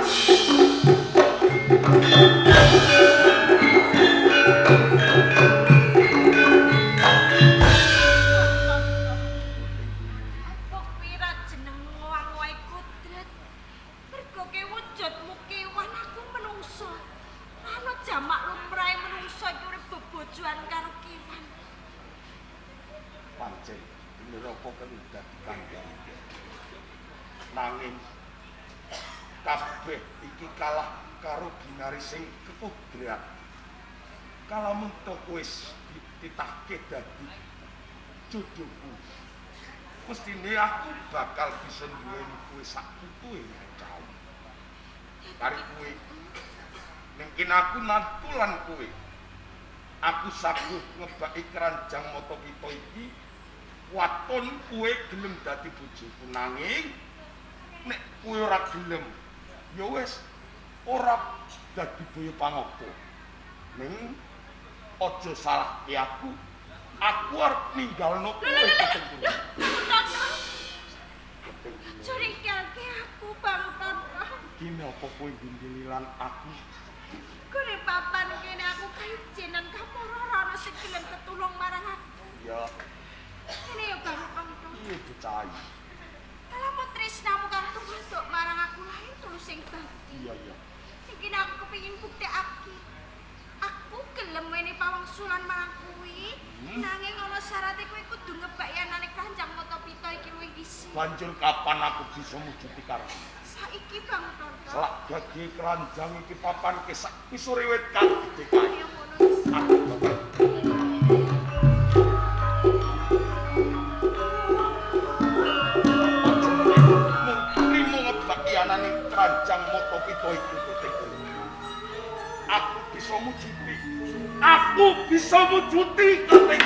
Apa kuwi ra jeneng ngowa-ngowahi kudrat? Mergo ke wujudmu kewan aku menungso. Ana jamak lumrahe menungso iki urip bebojoan karo kewan. Pancen neraka kuwi dadi kandhang. Nanging kabeh iki kalah karo binari sing kekudrat. Kalamun to wis dititahke dadi jodohku. Mestine aku bakal bisa duweni kowe sak putuhe cah. Kari kowe ning kene aku nantulan kowe. Aku saguh ngebaki keranjang mata pita iki. Waton kowe gelem dadi bojoku, nanging nek kowe ora gelem ya wis ora dadi boyo pangopo. Ning aja salahke aku. Aku arep ninggalno kowe. Curigake aku Bang Tonto. Kene apa kowe gundililan aku? Kene papan kene aku kaijenan kaporo ora ono sing gelem tetulung marang aku. Ya. Kene ya Bang Tonto. Iya bocah. Kalamun tresnamu kang tumaduk marang aku lain tulus sing bakti. Iya iya. Iki aku kepengin buktekake. Aku gelem wene pawangsulan marang kuwi, nanging ana syarate kowe kudu ngebaki anane keranjang mata pita iki luwih dhisik. Banjur kapan aku bisa mujuti karep? Saiki Bang Tonto. Selak gage keranjang iki papan ke sak isore wit kang gedhe kae. Ya ngono wis. Aku bakal trimo ngebaki anane keranjang mata pita iki gedhe. Aku bisa mujuti. Aku bisa mujuti kateng.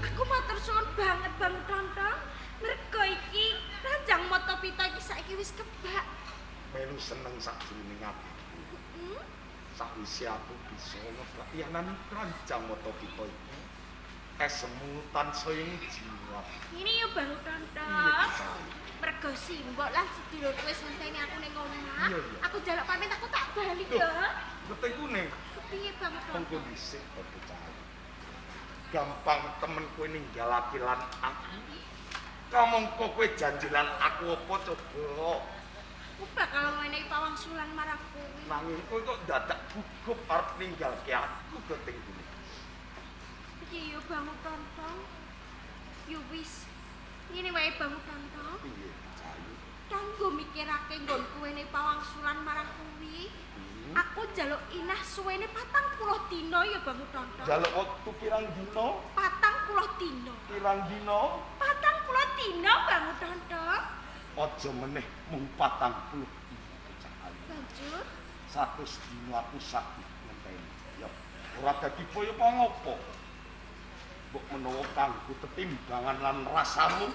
Aku matur suwun banget Bang Tonto. Mergo iki keranjang mata pita iki saiki wis kebak. Melu seneng sakjroning atiku. Sakwise aku bisa ngeprayanan krancang mata kita iki. Esemu tansaya njiwat. Ini yo Bang Tonton. Mergo simbok lan sedulurku wis ngenteni aku ning omah. Aku njaluk pamit aku tak bali ya. Ngeteng kuning. Kepiye Bang Tonton? Monggo dhisik to bocah. Gampang temen kowe ninggalake lan aku. Kamangka kowe janji lan aku apa coba? Aku bakal menehi pawangsulan marang kowe. Nanging kowe kok dadak gugup arep ninggalke aku geteng kuning. Piye yo Bang Tonton? Yo wis. Ngene wae Bang Tonton. Piye bocah? Kanggo mikirake nggonku wenehi pawangsulan marang kuwi. Aku njaluk inah suwene 40 dina ya Bang Tonton. Njaluk wektu pirang dina? 40 dina. Pirang dina? 40 dina Bang Tonton. Aja meneh mung 40 dina bocah ayu. Banjur 100 dina aku saged ngenteni. Ya ora dadi boyo apa ngopo. Mbok menawa kanggo tetimbangan lan rasamu.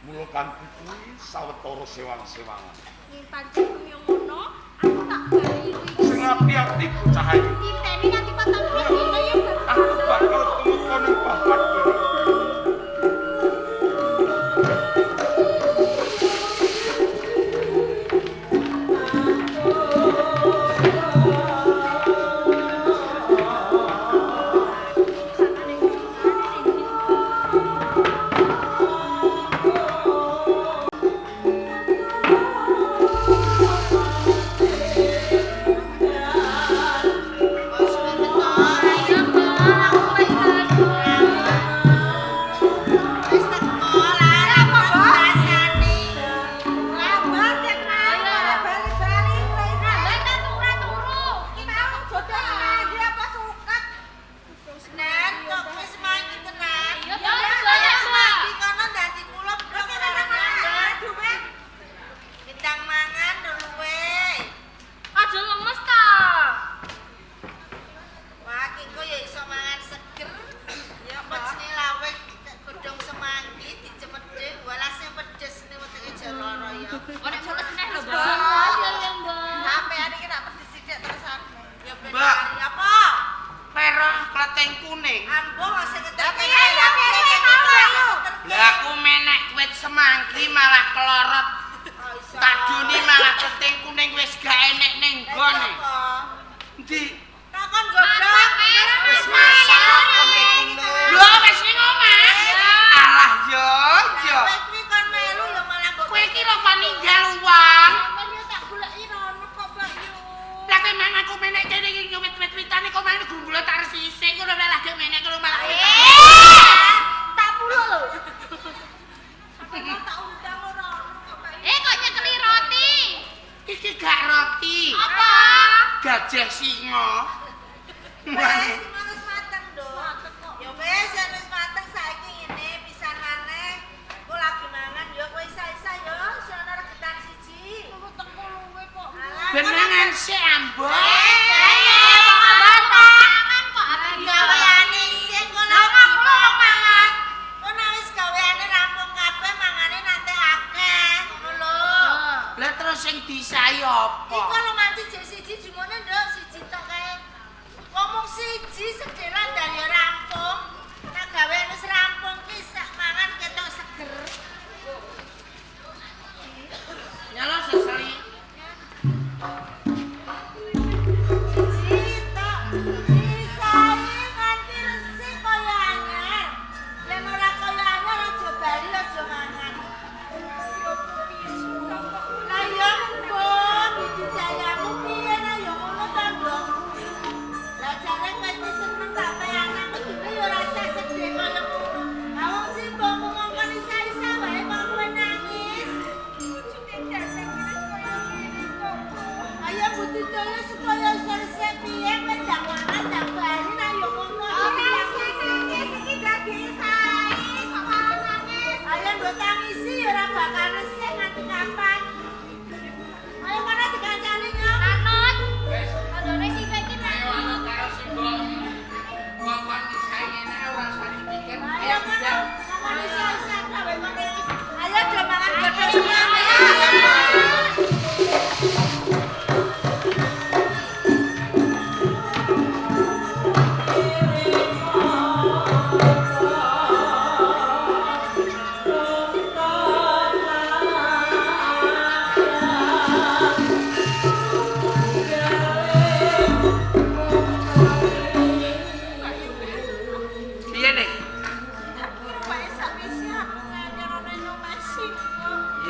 Mula kanthi kuwi sawetara sewang-sewangan. Yen pancen yo ngono, aku tak bali kuwi. Sing ati-ati bocah ayu. Titeni nganti 40 dina ya Bang. Aku bakal tumeka ning papan kene. Ayo.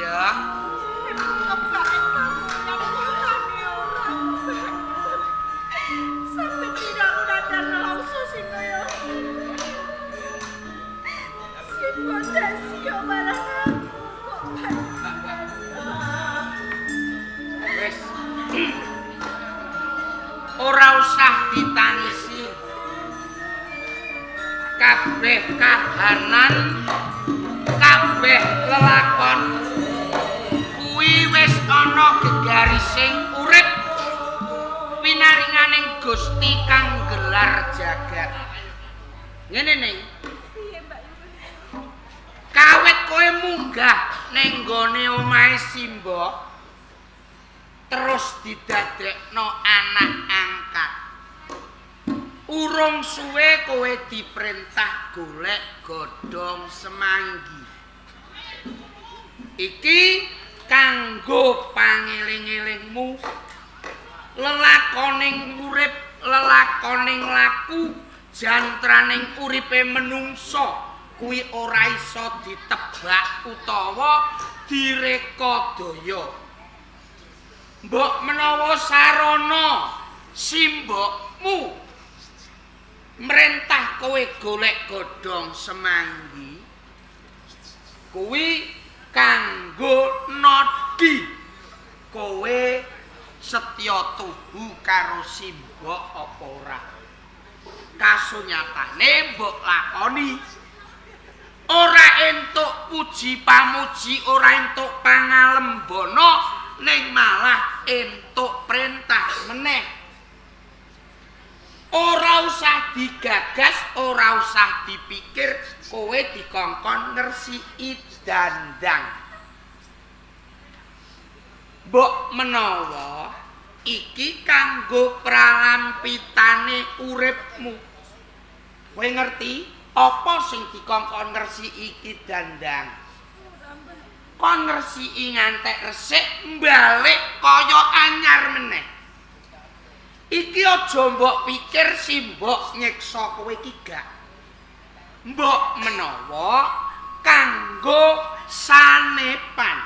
Ya. Kebake kamu nyatane ora. Sampe tidak ora nelongso sing kaya sing kok malah aku kok. Wis. Ora usah ditangisi. Kabeh kahanan, kabeh lelakon kuwi wis ana gegarising urip pinaringaning Gusti kang gelar jagat. Ngene ning. Kawit kowe munggah ning nggone omahe Simbok terus didadekno anak angkat. Urung suwe kowe diperintah golek godhong semanggi. Iki kanggo pangeling-elingmu lelakoning urip, lelakoning laku, jantraning uripe menungso kuwi ora iso ditebak utawa direkadaya. Mbok menawa sarana simbokmu merentah kowe golek godhong semanggi kuwi kanggo nodi kowe setya tuhu karo simbok apa ora. Kasunyatane mbok lakoni ora entuk puji pamuji, ora entuk pangalembana, ning malah entuk perintah meneh. Ora usah digagas, ora usah dipikir, kowe dikongkon ngresiki dandang. Mbok menawa iki kanggo pralampitane uripmu. Kowe ngerti apa sing dikongkon ngresiki iki dandang? Kon ngresiki ngantek resik mbalik kaya anyar meneh. Iki aja mbok pikir simbok nyiksa kowe iki gak. Mbok menawa kanggo sanepan.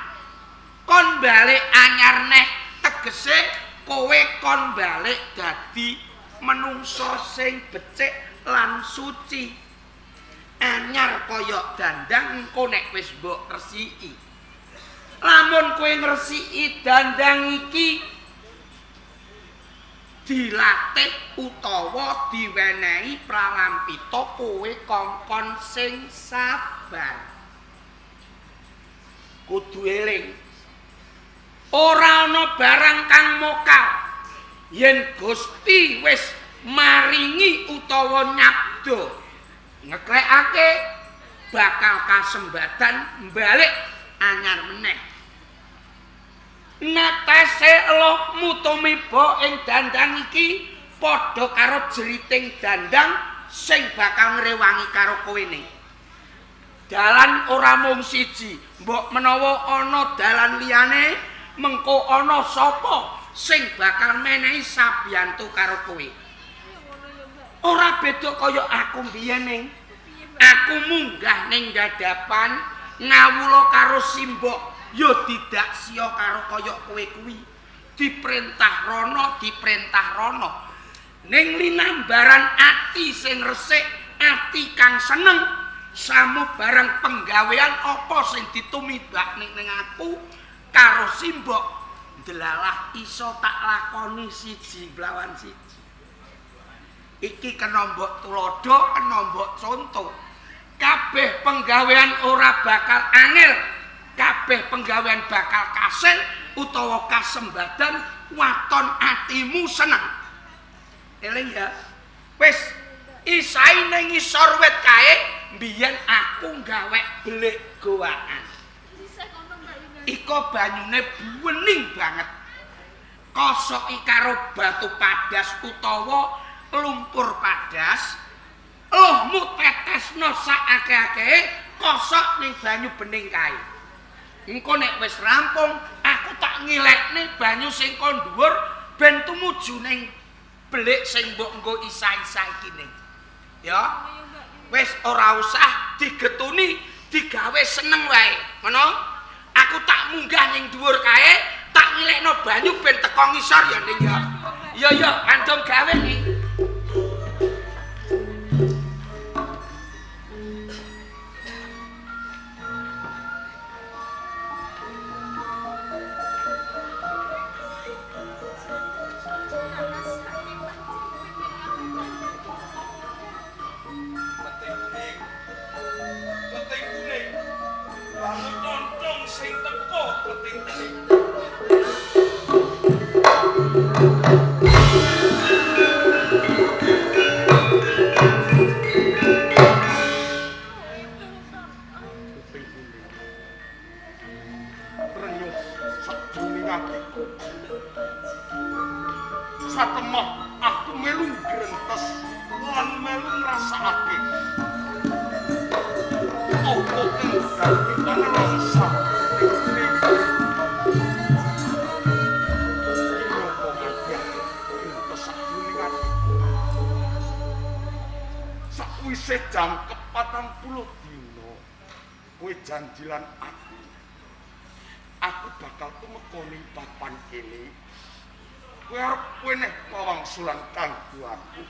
Kon balik anyar neh tegese kowe kon balik dadi menungso sing becik lan suci. Anyar kaya dandang engko nek wis mbok resiki. Lamun kowe ngresiki dandang iki dilatih utawa diwenehi pralampita kowe kongkon sing sabar. Kudu eling. Ora ana barang kang mokal yen Gusti wis maringi utawa nyabda ngeklekake bakal kasembadan mbalik anyar meneh. Netese elohmu tumiba ing dandang iki padha karo jeriting dandang sing bakal ngrewangi karo kowe ning. Dalan ora mung siji, mbok menawa ana dalan liyane, mengko ana sapa sing bakal menehi sabiyantu karo kowe. Ora beda kaya aku mbiyen ning. Aku munggah ning dadapan ngawula karo simbok. Ya tidak sia karo kaya kowe kuwi. Diperintah rono, diperintah rono. Ning linambaran ati sing resik, ati kang seneng, samu barang penggawean apa sing ditumibakne ning aku karo simbok ndelalah iso tak lakoni siji lawan siji. Iki kena mbok tuladha, kena mbok conto. Kabeh penggawean ora bakal angel. Kabeh penggawean bakal kasil utawa kasembadan waton atimu seneng. Eling ya. Wis isai ning ngisor wit kae mbiyen aku gawe belik goaan. Iko banyune bening banget. Kosoki karo batu padas utawa lumpur padas. Lohmu tetesno sak akeh-akehe kosok ning banyu bening kae. Engko nek wis rampung, aku tak ngilekne banyu sing kon dhuwur ben tumuju ning belik sing mbok nggo isa-isa iki ning. Ya. Wis ora usah digetuni, digawe seneng wae. Ngono? Aku tak ning dhuwur kae, tak ngilekno banyu ben teko ngisor ya Ning ya. Ya ya, andong gawe ning. Kleting kuning. Kleting kuning. Bangun tontong sing teko kleting kuning. Kleting kuning. Trenyuh sajroning atiku. Satemah aku melu grentes lan melu ngrasakake. Apa kang dadi panelongsa kleting kuning? Kenapa nganti aku grentes sajroning atiku? Sakwise jangkep 40 dina, kowe janji lan aku. Aku bakal tumeka ning papan kene. Kowe arep weneh pawangsulan kanggo aku.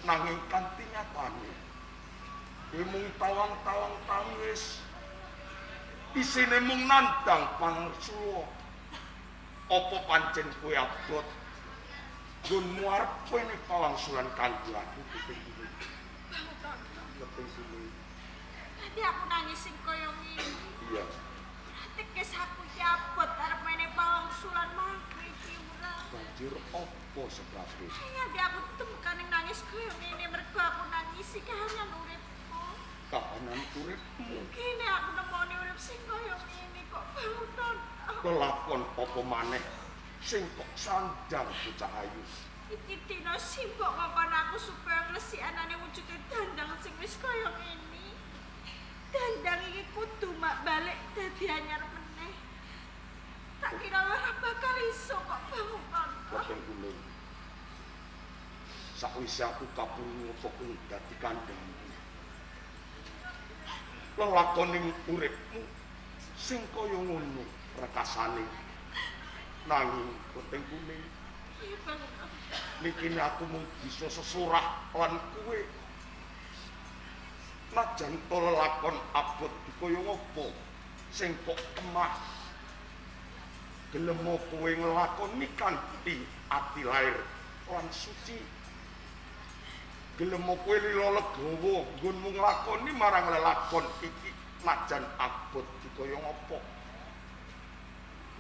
Nanging kanthi nyatane kowe mung tawang-tawang tangis. Isine mung nandang pangersula. Apa pancen kowe abot nggonmu arep weneh pawangsulan kanggo aku Kleting Kuning? Kleting Kuning. Nanti aku nangis sing kaya ngene. Iya. Tekes aku iki abot arep mene pawangsulan marang kowe iki ora. Banjur apa sebabe? Nganti aku temukane nangis kaya ngene mergo aku nangisi kahanan uripku. Kahanan uripmu. Kene aku nemoni urip sing kaya ngene kok bangun. Lelakon apa maneh sing kok sandang bocah ayu? Iki dina simbok ngongkon aku supaya nglesikanane wujude dandang sing wis kaya ngene. Dandang iki kudu mak balik dadi anyar meneh. Tak kira ora bakal iso kok bangun. Kleting Kuning. Sakwise aku kaprungu apa kuwi dadi kandhangmu. Lelakoning uripmu sing kaya ngono rekasane. Nanging Kleting Kuning, Iya bangun. mikine aku mung bisa sesurah lan kowe. Najan to lelakon abot dikaya ngopo sing kok kemah. Gelemo kowe nglakoni kanthi ati lair lan suci. Gelemo kowe lila legawa nggonmu nglakoni marang lelakon iki najan abot dikaya ngopo.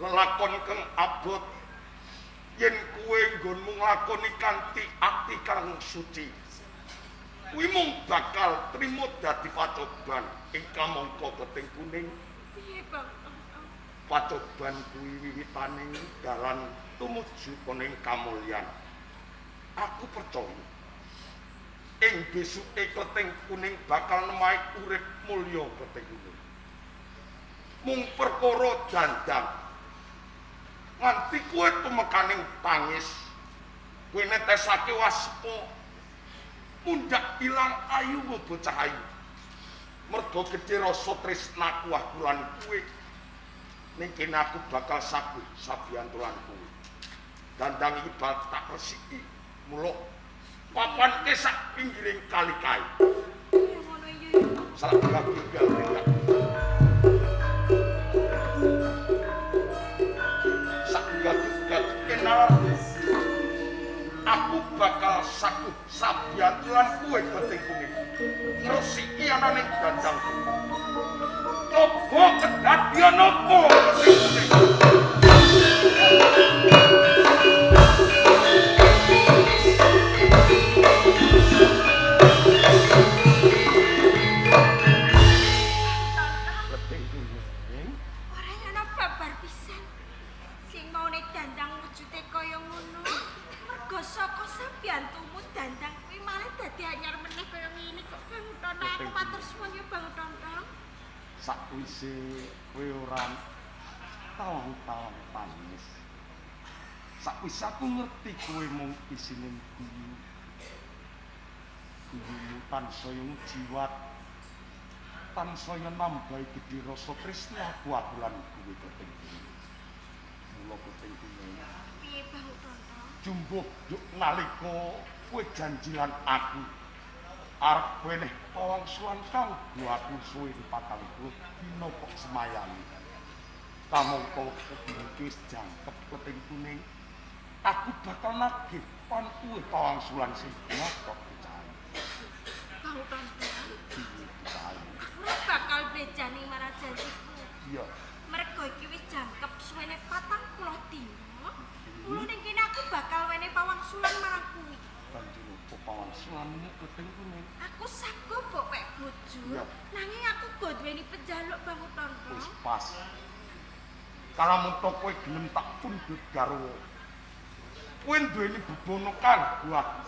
Lelakon kang abot yen kowe nggonmu nglakoni kanthi ati kang suci, kuwi mung bakal trimo dadi pacoban ing kamangka Kleting Kuning. Piye bangun? Pacoban kuwi wiwitaning dalan tumuju ning kamulyan. Aku percaya ing besuke Kleting Kuning bakal nemahi urip mulya Kleting Kuning. Mung perkara dandang nganti kowe tumekaning tangis, kowe netesake waspa mundhak ilang ayu bocah ayu. Mergo gedhe rasa tresnaku aku lan kowe. Ning kene aku bakal saguh sabiyantu lan kowe. Dandang iki bakal tak resiki mula papanke sak pinggiring kali kae. Iya ngono iya iya. Salah gagal tindak. Sak gagal nalarku. Aku bakal saguh sabiyantu lan kowe Kleting Kuning. Ngresiki anane dandangku. Coba kedadian apa Kleting Kuning? Kleting Kuning. Ora ana babar pisan. Sing maune dandang wujude kaya ngono. Mergo saka sabiyantumu dandang kuwi malah dadi anyar meneh kaya ngene kok Bang Tono. Aku matur suwun ya Bang Tono. Sakwise kowe ora tawang-tawang tangis. Sakwise aku ngerti kowe mung isine guyu. Guyumu tansaya jiwat. Tansaya nambahi gedhe rasa tresna aku lan kowe Kleting Kuning. Mula Kleting Kuning. Piye Bang Tonto? Jumbuh yuk nalika kowe janji lan aku arep weneh pawangsulan kanggo aku suwe 40 dina kok semayani. Kamangka wektu iki wis jangkep Kleting Kuning. Aku bakal nagih pan kuwe pawangsulan sing kok bocah. Bang Tonto. Piye bocah? Aku ora bakal blejani marang janjiku. Iya. Mergo iki wis jangkep suwene 40 dina. Mula ning kene aku bakal wene pawangsulan marang kuwi. Banjur opo pawangsulanmu Kleting Kuning? Aku sago mbok wek bojo, nanging aku go duweni penjaluk Bang Tonto. Wis pas. Kalamun to kowe gelem tak pundhut garwa. Kowe duweni bebana kanggo aku.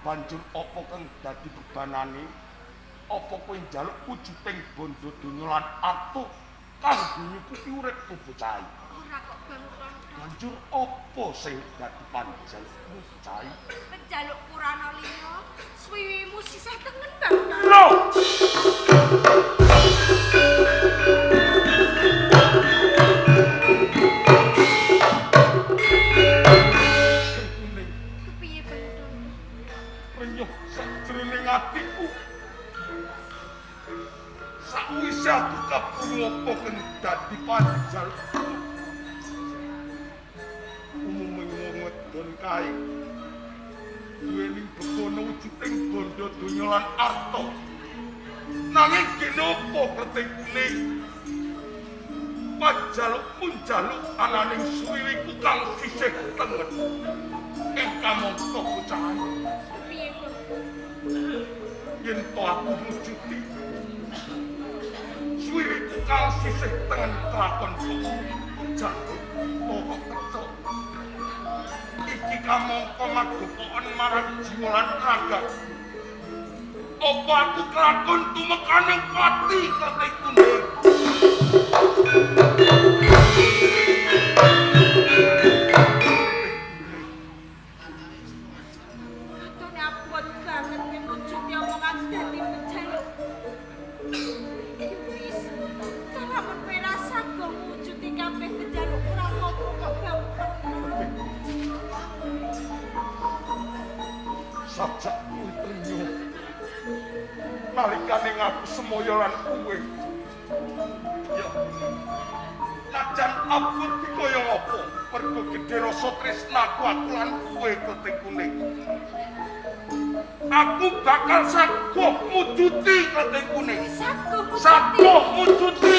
Banjur apa kang dadi bebanane? Apa kowe njaluk wujuding bondo donya lan arta kanggo nyukupi uripku bocah? Ora kok Bang Tonto. Banjur apa sing dadi panjalukmu bocah? Penjalukku ora ana liya, suwiwimu sisih tengen Bang Tonto. Lho. Kepiye Bang Tonto? Renyuh sajroning atiku. Sakwise aku kaprungu apa kang dadi panjalukku. Umume wong wedon kae duweni bebana wujuding bondo donya lan arta. Nanging kene apa Kleting Kuning? Panjalukmu njaluk ananing suwiwiku kang sisih tengen. Ing kamangka bocah Piye Bang? Yen to aku mujuti suwiwiku kang sisih tengen kelakon kok jaluk kok kecok. Iki kamangka magepokan marang jiwa lan raga. Apa aku kelakon tumekaning pati Kleting Kuning? Katone abot banget yen mujuti omongan dadi penjalukku. Ya wis, kalamun kowe ra sago mujuti kabeh penjalukku ora apa kok Bang Tonto. Sajak kuwi trenyuh nalikane ngaku semoyo lan kowe. Ya. Najan abot dikaya apa, mergo gedhe rasa tresnaku aku lan kowe Kleting Kuning. Aku bakal saguh mujuti Kleting Kuning. Sago mujuti. Saguh mujuti.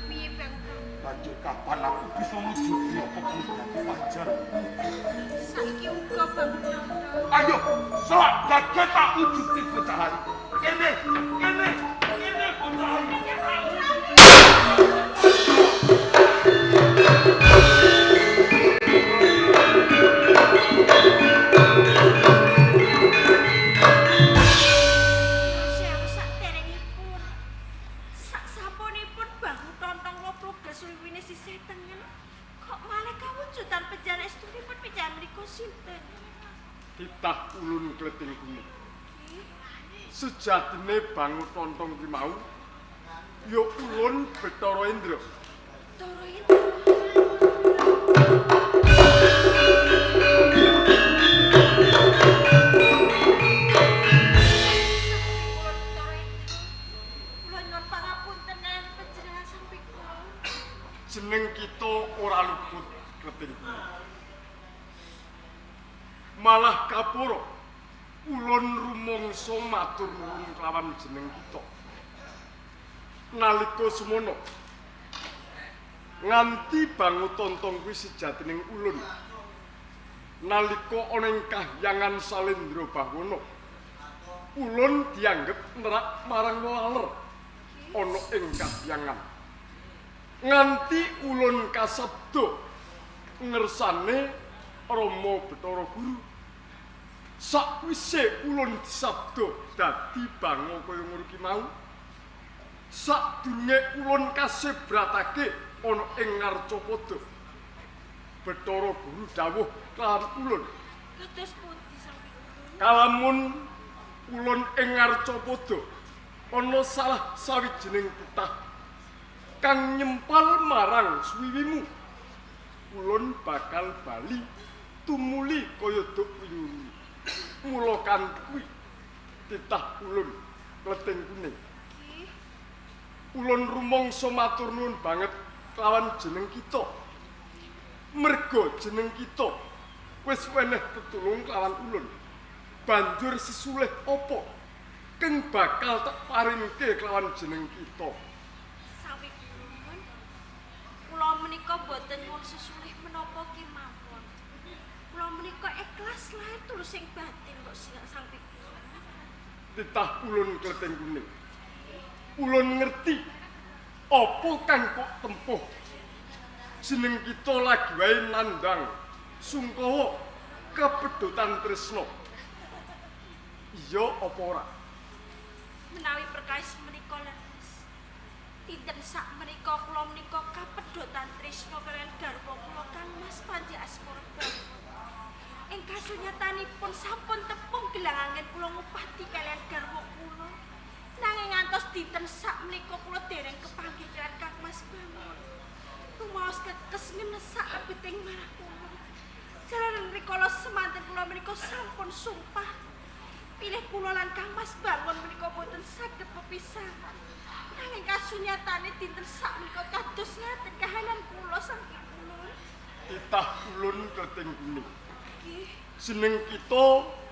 Piye Bang Tonto? Banjur kapan aku bisa mujuti apa kuwi dadi pacarku? Saiki uga Bang Tonto. Ayo, selak gage tak wujudi bocah. Kene, kene, kene bocah. Sewu saderengipun. Sak sapunipun Bang Tonto ngoploge suwiwine sisih tengen. Kok malah kawujudan penjara estunipun penjara menika sinten? Titah ulun Kleting Kuning. Sejatine Bangu Tontong ki mau ya ulun Bathara Indra. Bathara Indra. Ulun Bathara Indra. Kula nyuwun pangapunten kaliyan panjenengan sampe kula. Jeneng kita ora luput Kleting Kuning. Malah kapura ulun rumangsa matur nuwun kelawan jeneng kita. Nalika semono nganti Bangu Tontong kuwi sejatining ulun. Nalika ana ing kahyangan Salendra Bawana, ulun dianggep nerak marang laler ana ing kahyangan. Nganti ulun kasabda ngersane Rama Bathara Guru. Sakwise ulun disabda dadi banga kaya ngono ki mau, sadurunge ulun kasebratake ana ing Ngarcapada. Bathara Guru dawuh kelawan ulun. Kados pundi Sang Pikulun? Kalamun ulun ing Ngarcapada ana salah sawijining titah kang nyempal marang suwiwimu. Ulun bakal bali tumuli kaya duk wingi. Mula kanthi kuwi titah ulun kleting kuning. Nggih. Ulun rumangsa matur nuwun banget kelawan jeneng kita. Merga jeneng kita wis weneh tetulung kelawan ulun. Banjur sesulih apa kang bakal tak paringke kelawan jeneng kita? Sang Pikulun, kula menika boten nyuwun sesulih menapa kemawon. Kula menika ikhlas lahir tulus ing batin kok Sang Pikulun. Titah ulun kleting kuning. Ulun ngerti apa kang kok tempuh. Jeneng kita lagi wae nandhang sungkawa kepedhotan tresna. Iya apa ora? Menawi perkawis menika leres. Dinten sak menika kula menika kapedhotan tresna kaliyan garwa kula Kang Mas Panji Asmara Bangun. Ing kasunyatanipun sampun tepung gelang angin kula ngupati kaliyan garwa kula. Nanging ngantos dinten sak menika kula dereng kepanggih kaliyan Kang Mas Bangun. Rumaos kekes ngenesak lebeting marah kula. Jalaran rikala semanten kula menika sampun sumpah pilih kula lan Kang Mas Bangun menika boten saged pepisahan. Nanging kasunyatane dinten sak menika kados ngaten kahanan kula Sang Pikulun. Titah ulun kleting kuning. Nggih. Jeneng kita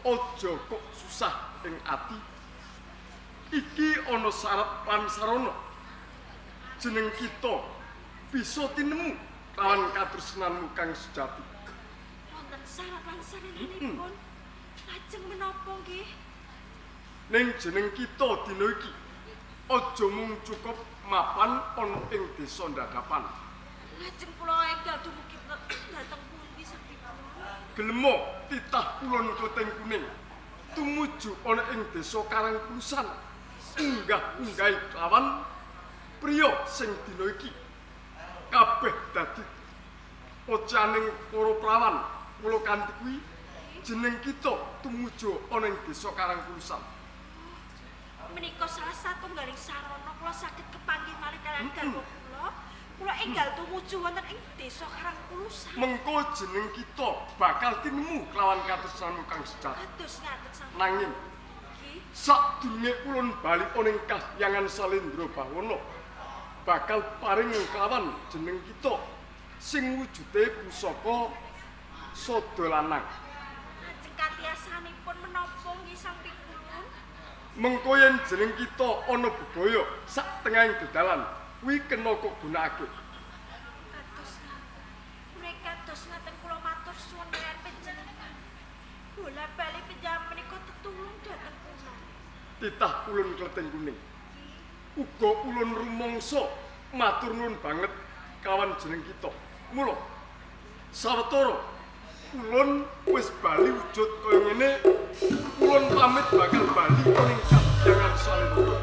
aja kok susah ing ati. Iki ana syarat lan sarana. Jeneng kita bisa tinemu lawan katresnanmu kang sejati. Wonten syarat lan sarananipun. Lajeng menapa nggih? Ning jeneng kita dina iki aja mung cukup mapan ana ing desa Ndadapan. Lajeng kula enggal dumugi dhateng pundi Sang Pikulun? Gelemo titah ulun kleting kuning tumuju ana ing desa Karangkulusan unggah-unggahi lawan priya sing dina iki kabeh dadi ocaning para prawan. Mula kanthi kuwi jeneng kita tumuju ana ing desa Karangkulusan. Menika salah satunggaling sarana kula saged kepanggih malih kaliyan garwa kula. Kula enggal tumuju wonten ing desa Karangkulusan. Mengko jeneng kita bakal tinemu kelawan katresnanmu kang sejati. Kados ngaten Sang Nanging Nggih. sadurunge ulun bali ana ing kahyangan Salendra Bawana bakal paring kelawan jeneng kita sing wujude pusaka sada lanang. Lajeng katiyasanipun menapa nggih Sang Pikulun? Mengko yen jeneng kita ana bebaya sak tengahing dedalan kuwi kena kok gunakake. Kados ngaten. Menika kados ngaten kula matur suwun kaliyan panjenengan. Bola bali panjenengan menika tetulung dhateng kula. Titah ulun kleting kuning. Uga ulun rumangsa matur nuwun banget kawan jeneng kita. Mula sawetara ulun wis bali wujud kaya ngene, ulun pamit bakal bali ning kahyangan Salendra.